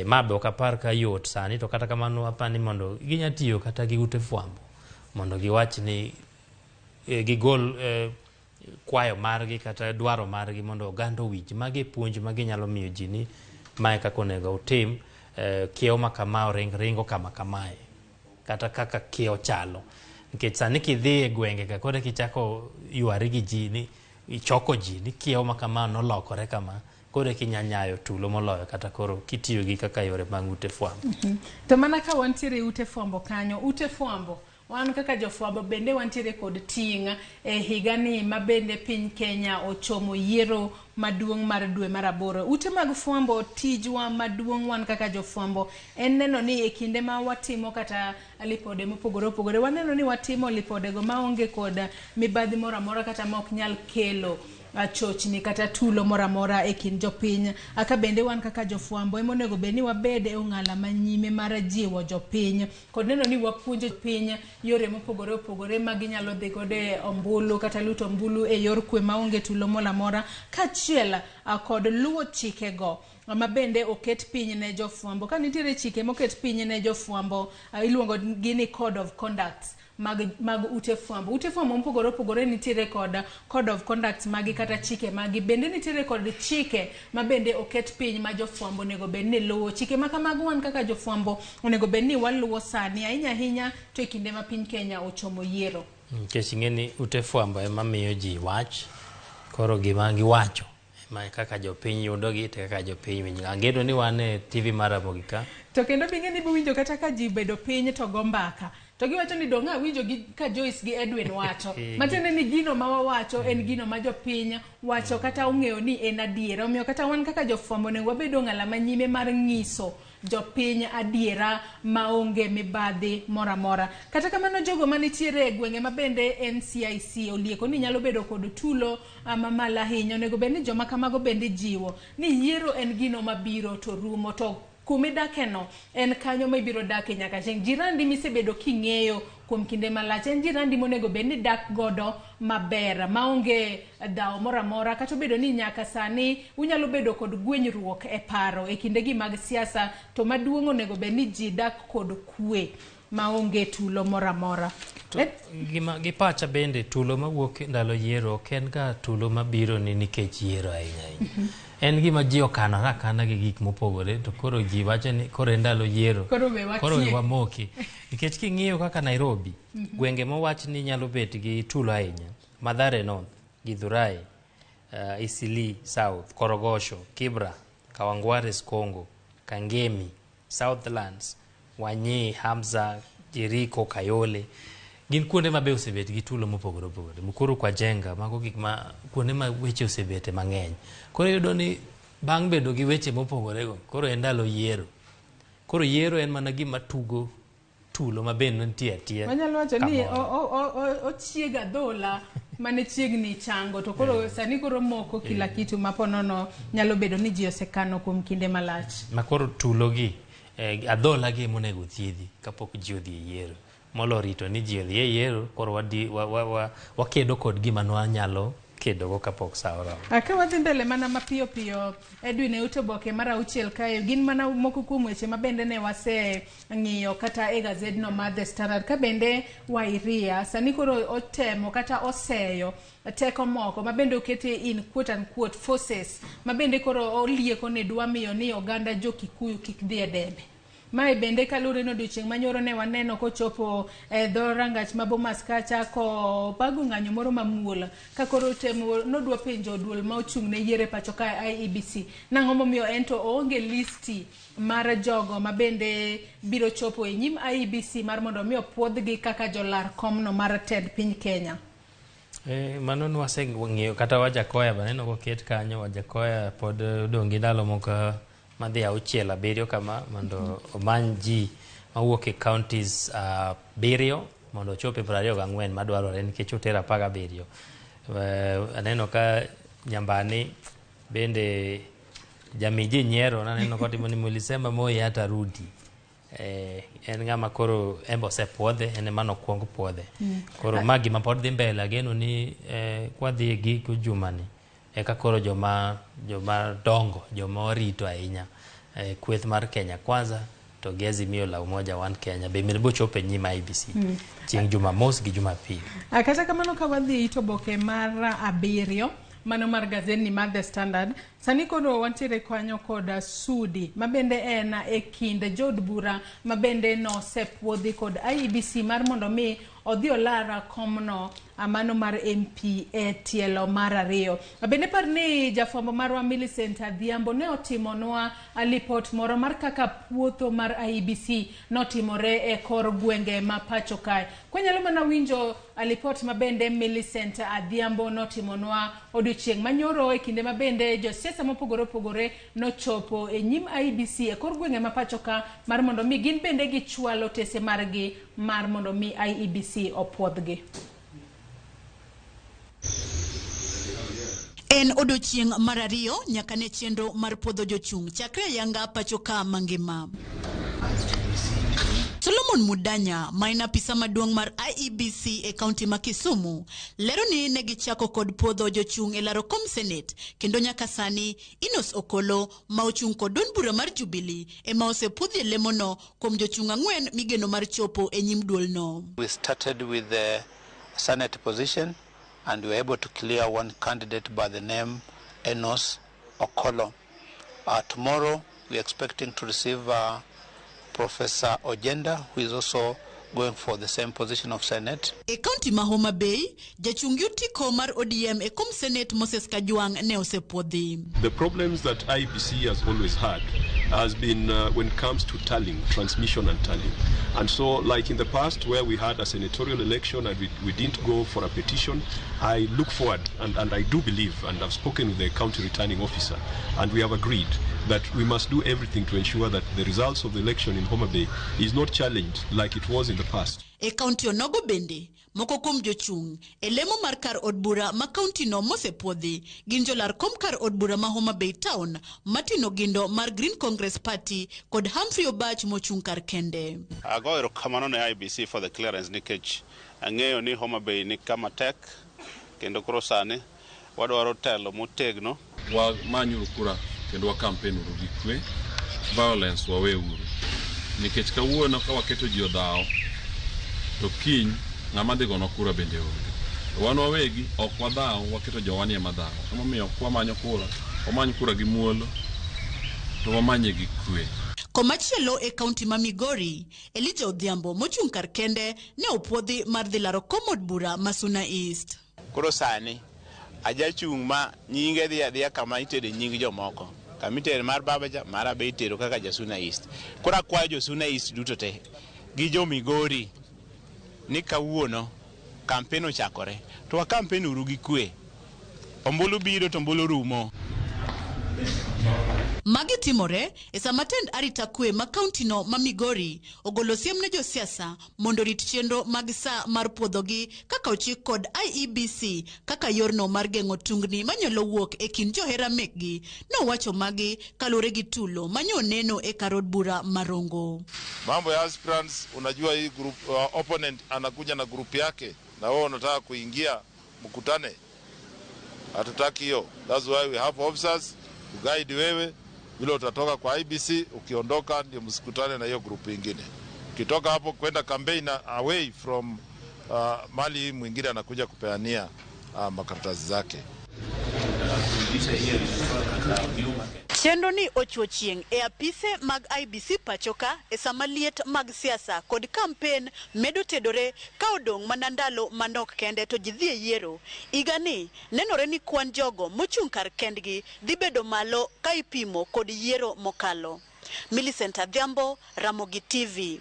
Ma be ok apar ka yot sani, to kata kamano apar ni mondo ginya tiyo kata gi ute fwambo mondo giwach ni gigol kwayo margi kata dwaro margi mondo oganda owinj. Magi e puonj ma ginyalo miyo ji ni mae kaka onego utim, kiewo ma kama oring ringo kama kamae, kata kaka kiewo chalo. Nikech sani kidhi e gwenge ka koro kichako ywari gi ji ni ichoko ji ni kiewo ma kama nolokore kama, koro eka inya nyayo tulo moloyo kata koro kitiyo gi kaka yore mag ute fwambo. To mana ka wantiere ute fwambo kanyo, ute fwambo wan kaka jofwambo bende wantiere kod ting' e higani ma bende piny Kenya ochomo yiero maduong' mar dwe mar 8. Ute mag fwambo, tijwa maduong' wan kaka jofwambo en neno ni e kinde ma watimo kata lipode mopogore opogore, waneno ni watimo lipodego maonge kod mibadhi moro amora kata ma ok nyal kelo chochni kata tulo moro amora e kind jopiny. Aka bende wan kaka jofwambo ema onego bed ni wabed e ong'ala manyime mar jiwo jopiny kod neno ni wapuonjo jopiny yore mopogore opogore ma ginyalo dhi godo e ombulu kata luto ombulu e yor kwe maonge tulo moro amora, kaachiel kod luwo chikego ma bende oket piny ne jofwambo. Ka nitiere chike moket piny ne jofwambo, iluongo gi ni code of conduct mag ute fwambo. Ute fwambo mopogore opogore nitiere kod code of conduct magi kata chike magi. Bende nitiere kod chike ma bende oket piny ma jofwambo onego bed ni luwo. Chike ma kamago wan kaka jofwambo onego bed ni waluwo sani, ahinya ahinya to e kinde ma piny Kenya ochomo yiero. Nikech ing'e ni ute fwambo ema miyo ji wach, koro gima giwacho ema kaka jopiny yudogi to kaka jopiny winjo. Angeno ni wan e TV mar Ramogi ka. To kendo bing'e ni biwinjo kata ka ji bedo piny to go mbaka. To giwacho ni dong' awinjo gi ka Joyce gi Edwin wacho. Matiende ni gino ma wawacho en gino ma jopiny wacho kata ong'eyo ni en adiera. Omiyo kata wan kaka jofwambo onego wabed ong'ala manyime mar ng'iso jopiny adiera maonge mibadhi moro amora. Kata kamano jogo manitiere e gwenge ma bende NCIC olieko ni nyalo bedo kod tulo mamalo ahinya, onego bed ni joma kamago bende jiwo ni yiero en gino mabiro to rumo, to kumidakeno en kanyo ma ibiro dake nyaka chieng'. Jirandi misebedo king'eyo kuom kinde malach en jirandi monego bed ni dak godo maber maonge dhawo moro amora, kata obedo ni nyaka sani unyalo bedo kod gwenyruok e paro e kindegi mag siasa, to maduong' onego bed ni ji dak kod kwe maonge tulo moro amora. Gima gi pacha bende tulo mawuok ndalo yiero ok en ga tulo mabiro ni nikech yiero ahinya ahinya. En gima ji okanore akana gi gik mopogore, to koro ji wacho ni koro en ndalo yiero, koro we wamoki. Nikech king'iyo kaka Nairobi, gwenge mowach ni nyalo bet gi tulo ahinya, Mathare North, Githurai, Eastleigh South, Korogosho, Kibra, Kawangware Congo, Kangemi, Southlands, Wanyi, Hamza, Jericho, Kayole, gin kuonde ma be osebet gi tulo mopogore opogore. Mukuru kwa Jenga, mago gik ma kuonde ma weche osebete mang'eny. Koro iyudo ni bang' bedo gi weche mopogore go, koro en ndalo yiero. Koro yiero en mana gima tugo tulo ma bende nitie atia. Wanyalo wacho ni ochiega adhola mane chiegni chango, to koro sani koro moko kila kitu ma ponono nyalo bedo ni ji osekano kuom kinde malach. Ma koro tulo gi adhola gi monego thiedhi kapok ji odhi e yiero. Molo rito ni ji odhi e yiero, koro wakedo kod gima nwanyalo kedogo kapok sa oromo. Ka wadhi mbele mana mapiyo piyo, Edwin, e ute oboke mar 6 kae gin mana moko kuom weche ma bende ne waseng'iyo kata e gazedno mar The Standard. Ka bende Wairia sani koro otemo kata oseyo teko moko ma bende okete in quote unquote forces ma bende koro olieko ni dwa miyo ni oganda jo Kikuyu kik dhi e debe. Mae bende kaluwore ni odiochieng' manyoro ne waneno kochopo e dho rangach ma Bomas kacha ko bago ng'anyo moro mamuol ka koro temo nodwa penjo duol ma ochung' ne yiero e pacho ka IEBC nang'o momiyo en to oonge listi mar jogo ma bende biro chopo e nyim IEBC mar mondo mi opuodhgi kaka jolar komno mar tend piny Kenya. Mano nwaseng'iyo kata Wajakoya be aneno koket kanyo. Wajakoya pod odong' gi ndalo moko madhi 6 7 kama mondo omany ji mawuok e counties 7 mondo ochop e 24 madwarore nikech otero 17. Aneno ka Nyambani bende jami ji nyiero, naneno kotimo ni mulisema Moi atarudi. En ng'ama koro en be osepuodhe, en ema nokwong puodhe. Koro ma gima pod dhi mbele, ageno ni kwadhi e giko jumani eka koro joma dongo, joma orito ahinya Kweth mar Kenya Kwanza to gi Azimio la Umoja One Kenya be mirbo chopo e nyim IEBC chieng' Jumamos gi Jumapil. Kata kamano ka wadhi it oboke mar 7 mano mar gazetni mar The Standard, sani koro wantiere kanyo kod Sudi mabende en e kind jood bura mabende nosepuodhi kod IEBC mar mondo mi odhi olar komno mano mar MP e tielo mar 2. Bende par ni jafwambo marwa Millicent Adhiambo ne otimonwa lipot moro mar kaka puotho mar IEBC notimore e kor gwenge ma pacho kae. Kwanyalo mana winjo lipot mabende Millicent Adhiambo notimonwa odiochieng' manyoro e kinde mabende josiasa mopogore opogore nochopo e nyim IEBC e kor gwenge ma pacho ka mar mondo mi gin bende gichwalo tese margi mar mondo mi IEBC opuodhgi. En odiochieng' mar 2 nyaka ne chenro mar puodho jochung' chakre ayanga pacho ka mangima. Solomon Mudanya, ma en apisa maduong' mar IEBC e kaunti ma Kisumu, lero ni ne gichako kod puodho jochung' e laro kom Senate kendo nyaka sani Enos Okolo ma ochung' kod duond bura mar Jubilee ema osepuodhi e lemono kuom jochung' 4 migeno mar chopo e nyim duolno. We started with the Senate position and we were able to clear one candidate by the name Enos Okolo. Tomorrow we are expecting to receive Professor Ojenda, who is also going for the same position of Senate. E kaunti ma Homa Bay, jachung' otiko mar ODM e kom Senate Moses Kajwang' ne osepuodhi. The problems that IEBC has always had has been when it comes to tallying, transmission and tallying. And so, like in the past where we had a senatorial election and we didn't go for a petition, I look forward and I do believe, and I've spoken with the county returning officer, and we have agreed that we must do everything to ensure that the results of the election in Homa Bay is not challenged like it was in the past. E kaunti onogo bende, moko kuom jochung' e lemo mar kar od bura ma kaunti no mosepuodhi gin jolar kom kar od bura ma Homa Bay Town, Martin Ogindo mar Green Congress Party kod Humphrey Obach mochung' kar kende. Ago erokamano ne IEBC for the clearance nikech ang'eyo ni Homa Bay ni kama tek kendo koro sani wadwaro telo motegno. Wamanyuru kura kendo wa campaign uru gi kwe, violence waweuru. Nikech kawuono ka waketo ji odhawo, to kiny ng'ama dhi gono kura bende onge. To wan wawegi ok wadhaw, waketo jowani ema dhawo. Emomiyo kwamanyo kura, wamany kura gi muolo, to wamanye gi kwe. Komachielo e kaunti ma Migori, Elijah Odhiambo mochung' kar kende ne opuodhi mar dhi laro kom od bura ma Suna East. Koro sani ajachung' ma nyinge dhi adhiya kama itede nying jomoko. Kama itere mar baba cha, mara be itero kaka ja Suna East. Koro akwayo jo Suna East duto te gi jo Migori ni kawuono kampen ochakore to wa kampen uru gi kwe. Ombulu biro to ombulu rumo. Magi timore e sama tend arita kwe ma kaunti no ma Migori ogolo siem ne josiasa mondo orit chenro mag saa mar puodhogi kaka ochik kod IEBC kaka yorno mar geng'o tungni manyalo wuok e kind johera mekgi. Nowacho magi kaluwore gi tulo manyo neno e kar od bura Marongo. Mambo ya aspirants, unajua hii group, opponent anakuja na group yake na wao wanataka kuingia mkutane. Hatutaki hiyo. That's why we have officers to guide wewe vile utatoka kwa IEBC, ukiondoka ndio msikutane na hiyo group ingine. Ukitoka hapo kwenda campaign away from mali mwingine anakuja kupeania makaratasi zake. Chenro ni ochuo chieng' e apise mag IEBC pachoka e sama liet mag siasa kod kampen medo tedore ka odong' mana ndalo manok kende to ji dhi e yiero. Higa ni nenore ni kwan jogo mochung' kar kendgi dhi bedo malo ka ipimo kod yiero mokalo. Millicent Adhiambo, Ramogi TV.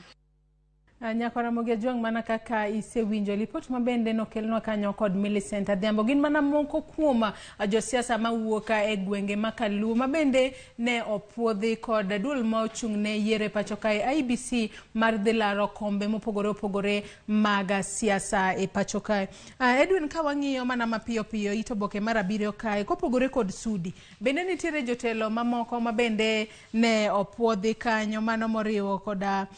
Nyako Ramogi Ajwang', mana kaka isewinjo lipot mabende nokelnwa kanyo kod Millicent Adhiambo, gin mana moko kuom josiasa mawuok e gwenge ma Kaluo mabende ne opuodhi kod duol ma ochung' ne yiero e pacho kae IEBC mar dhi laro kombe mopogore opogore mag siasa e pacho kae. Edwin, ka wang'iyo mana mapiyo piyo it oboke mar 7 kae, kopogore kod Sudi, bende nitiere jotelo mamoko mabende ne opuodhi kanyo, mano moriwo koda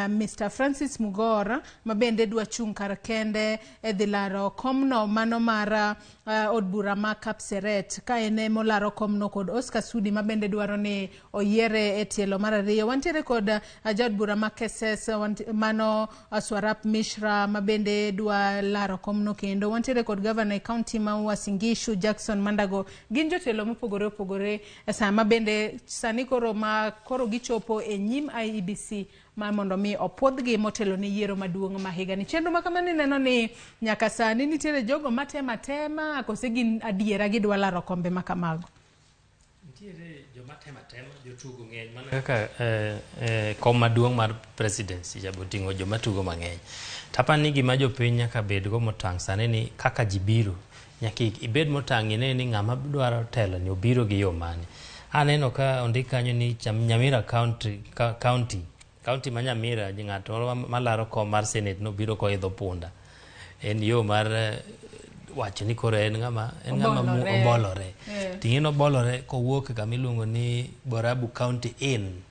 Mr. Francis Francis Mugor ma bende dwa chung' kar kende e dhi laro komno mano mar od bura ma Kapseret ka en emolaro komno kod Oscar Sudi ma bende dwaro ni oyiere e tielo mar ariyo. Wantiere kod jaod bura ma Keses mano Swarap Mishra ma bende dwa laro komno kendo. Wantiere kod gavana e kaunti ma Uasin Gishu Jackson Mandago. Gin jotelo mopogore opogore sama bende sani koro ma koro gichopo e nyim IEBC mar mondo mi opuodhgi motelo ne yiero maduong' ma higani. Chenro ma kamano ineno ni nyaka sani nitiere jogo matemo atema kose gin adiera gidwa laro kombe ma kamago. Nitiere joma temo atema, jotugo ng'eny mana kaka kom maduong' mar presidency cha boting'o joma tugo mang'eny. Tapani ni gima jopiny nyaka bedgo motang' sani ni kaka ji biro, nyaka ibed motang' ine ni ng'ama dwaro telo ni obiro gi yo mane. Aneno ka ondik kanyo ni Nyamira County, county ma Nyamira, ng'at moro malaro kom mar Senate nobiro koidho punda. En yo mar wacho ni koro en ng'ama obolore. Ting'e nobolore kowuok kama iluongo ni Borabu County Inn.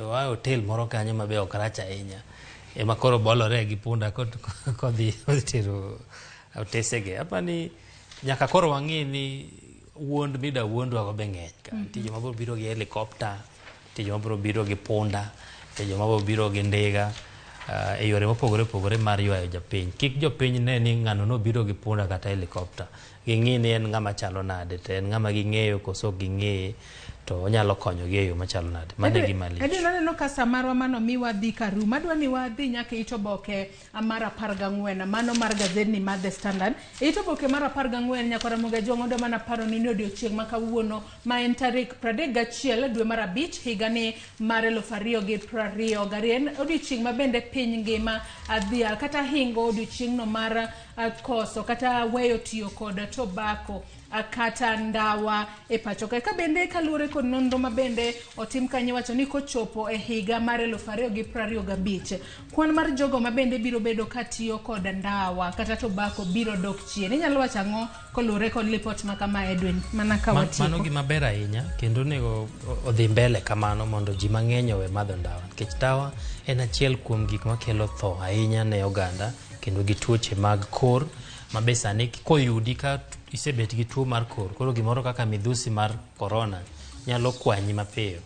Oa hotel moro kanyo mabe ok rach ahinya. Ema koro bolore gi punda kodhi tero otesege. Apani nyaka koro wang'e ni wuond mida wuondwa go be ng'eny ka. Nitie joma biro biro gi helicopter, nitie joma biro biro gi punda, nitie joma biro biro gi ndiga. E yore mopogore opogore mar ywayo jopiny. Kik jopiny ne ni ng'ano nobiro gi punda kata helicopter. Ging'i ni en ng'ama chalo nade, to en ng'ama ging'eyo koso ok ging'eye, to onyalo konyogi e yo machalo nade. Mano e gima lich. Edwin, aneno ka samarwa mano mi wadhi karum. Adwa ni wadhi nyaka it oboke mar 14, mano mar gazedni mar The Standard. It oboke mar 14 nyaka Ramogi Ajwang' odwa mana paro ni odiochieng' ma kawuono ma en tarik 31 dwe mar 5 higani mar 2022. En odiochieng' ma bende piny ngima adhial kata hingo odiochieng'no mar koso kata weyo tiyo kod tobacco kata ndawa e pacho kae. Ka bende kaluwore kod nonro ma bende otim kanyo iwacho ni kochopo e higa mar 2025 kwan mar jogo ma bende biro bedo katiyo kod ndawa kata tobacco biro dok chien. Inyalo wacho ang'o koluwore kod lipot ma kama Edwin? Mana ka watieko. Mano gima ber ahinya kendo onego odhi mbele kamano mondo ji mang'eny owe madho ndawa, nikech ndawa en achiel kuom gik makelo tho ahinya ne oganda kendo gi tuoche mag kor ma be sani koyudi ka isebet gi tuo mar kor, koro gimoro kaka midhusi mar corona nyalo kwanyi mapiyo.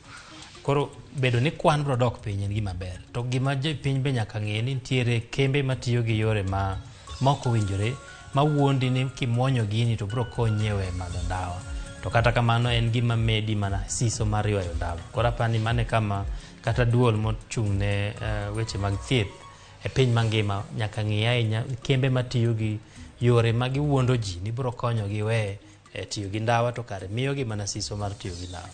Koro bedo ni kwan biro dok piny en gima ber. To gima jopiny be nyaka ng'e ni nitiere kembe matiyo gi yore ma mok owinjore mawuondi ni kimuonyo gini to biro konyi e weyo madho ndawa. To kata kamano en gima medi mana siso mar ywayo ndawa. Koro apani mano e kama kata duol mochung' ne weche mag thieth e piny mangima nyaka ng'i ahinya kembe matiyo gi yore ma giwuondo ji ni biro konyogi we tiyo gi ndawa to kare miyogi mana siso mar tiyo gi ndawa.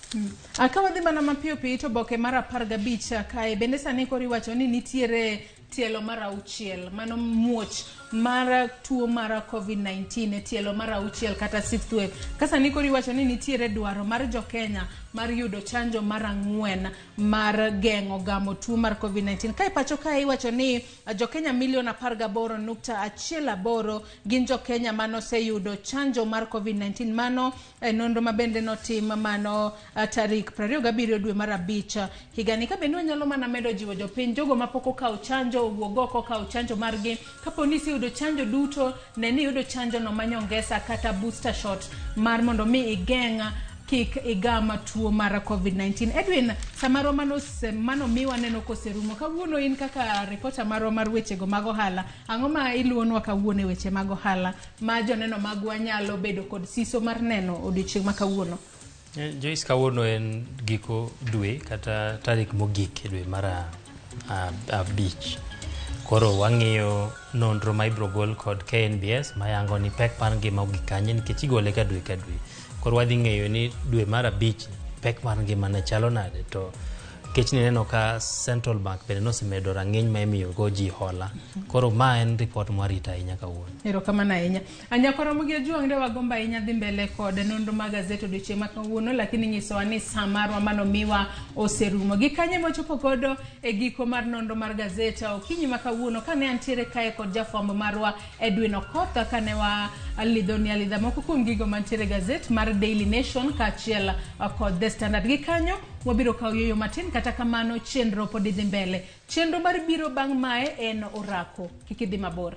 Ka wadhi mana mapiyo piyo to oboke mar 15 kae bende sani koro iwacho ni nitiere tielo mar 6 mano muoch mar tuo mar COVID-19 e tielo mar 6 kata sixth wave. Ka sani koro iwacho ni nitiere dwaro mar jokenya mar yudo chanjo mar 4 mar geng'o gamo tuo mar COVID-19. Kae pacho kae iwacho ni jokenya milion 18.18 gin jokenya manoseyudo chanjo mar COVID-19. Mano nonro ma bende notim mano tarik 27 dwe mar 5 higani. Ka bende wanyalo mana medo jiwo jopiny jogo mapok okawo chanjo owuog oko okaw chanjo margi. Kapo ni iseyudo chanjo duto, ne ni iyudo chanjo no manyongesa kata booster shot mar mondo mi igeng' kik igam tuo mar COVID-19. Edwin, samaro mano mi waneno koserumo. Kawuono in kaka reporter marwa mar wechego mag ohala, ang'o ma iluonwa kawuono e weche mag ohala ma joneno magwa nyalo bedo kod siso mar neno odiochieng' ma kawuono? Joyce, kawuono en giko dwe kata tarik mogik e dwe mar 5. Koro wang'iyo nonro ma ibiro gol kod KNBS mayango ni pek mar ngima ogik kanye nikech igole ka dwe ka dwe. Koro wadhi ng'eyo ni dwe mar 5 pek mar ngima ne chalo nade, to nikech nineno ka Central Bank bende nosemedo rang'iny ma imiyo go ji hola. Koro ma en report mwarito ahinya kawuono. Erokamano ahinya. Nyakwa Ramogi Ajwang' ne wagombo ahinya dhi mbele kod nonro mag gazet odiochieng' ma kawuono, lakini nyisowa ni sa marwa manomiwa oserumo. Gi kanye mwachopo godo e giko mar nonro mar gazet okinyi ma kawuono, kane antiere kae kod jafwambo marwa Edwin Okoth, kane walidhoni alidha moko kuom gigo mantiere gazet mar Daily Nation kaachiel kod The Standard. Gi kanyo Wabiro kawo yueyo matin kata kamano chenro pod dhi mbele. Chenro mar biro bang' mae en orako. Kik idhi mabor.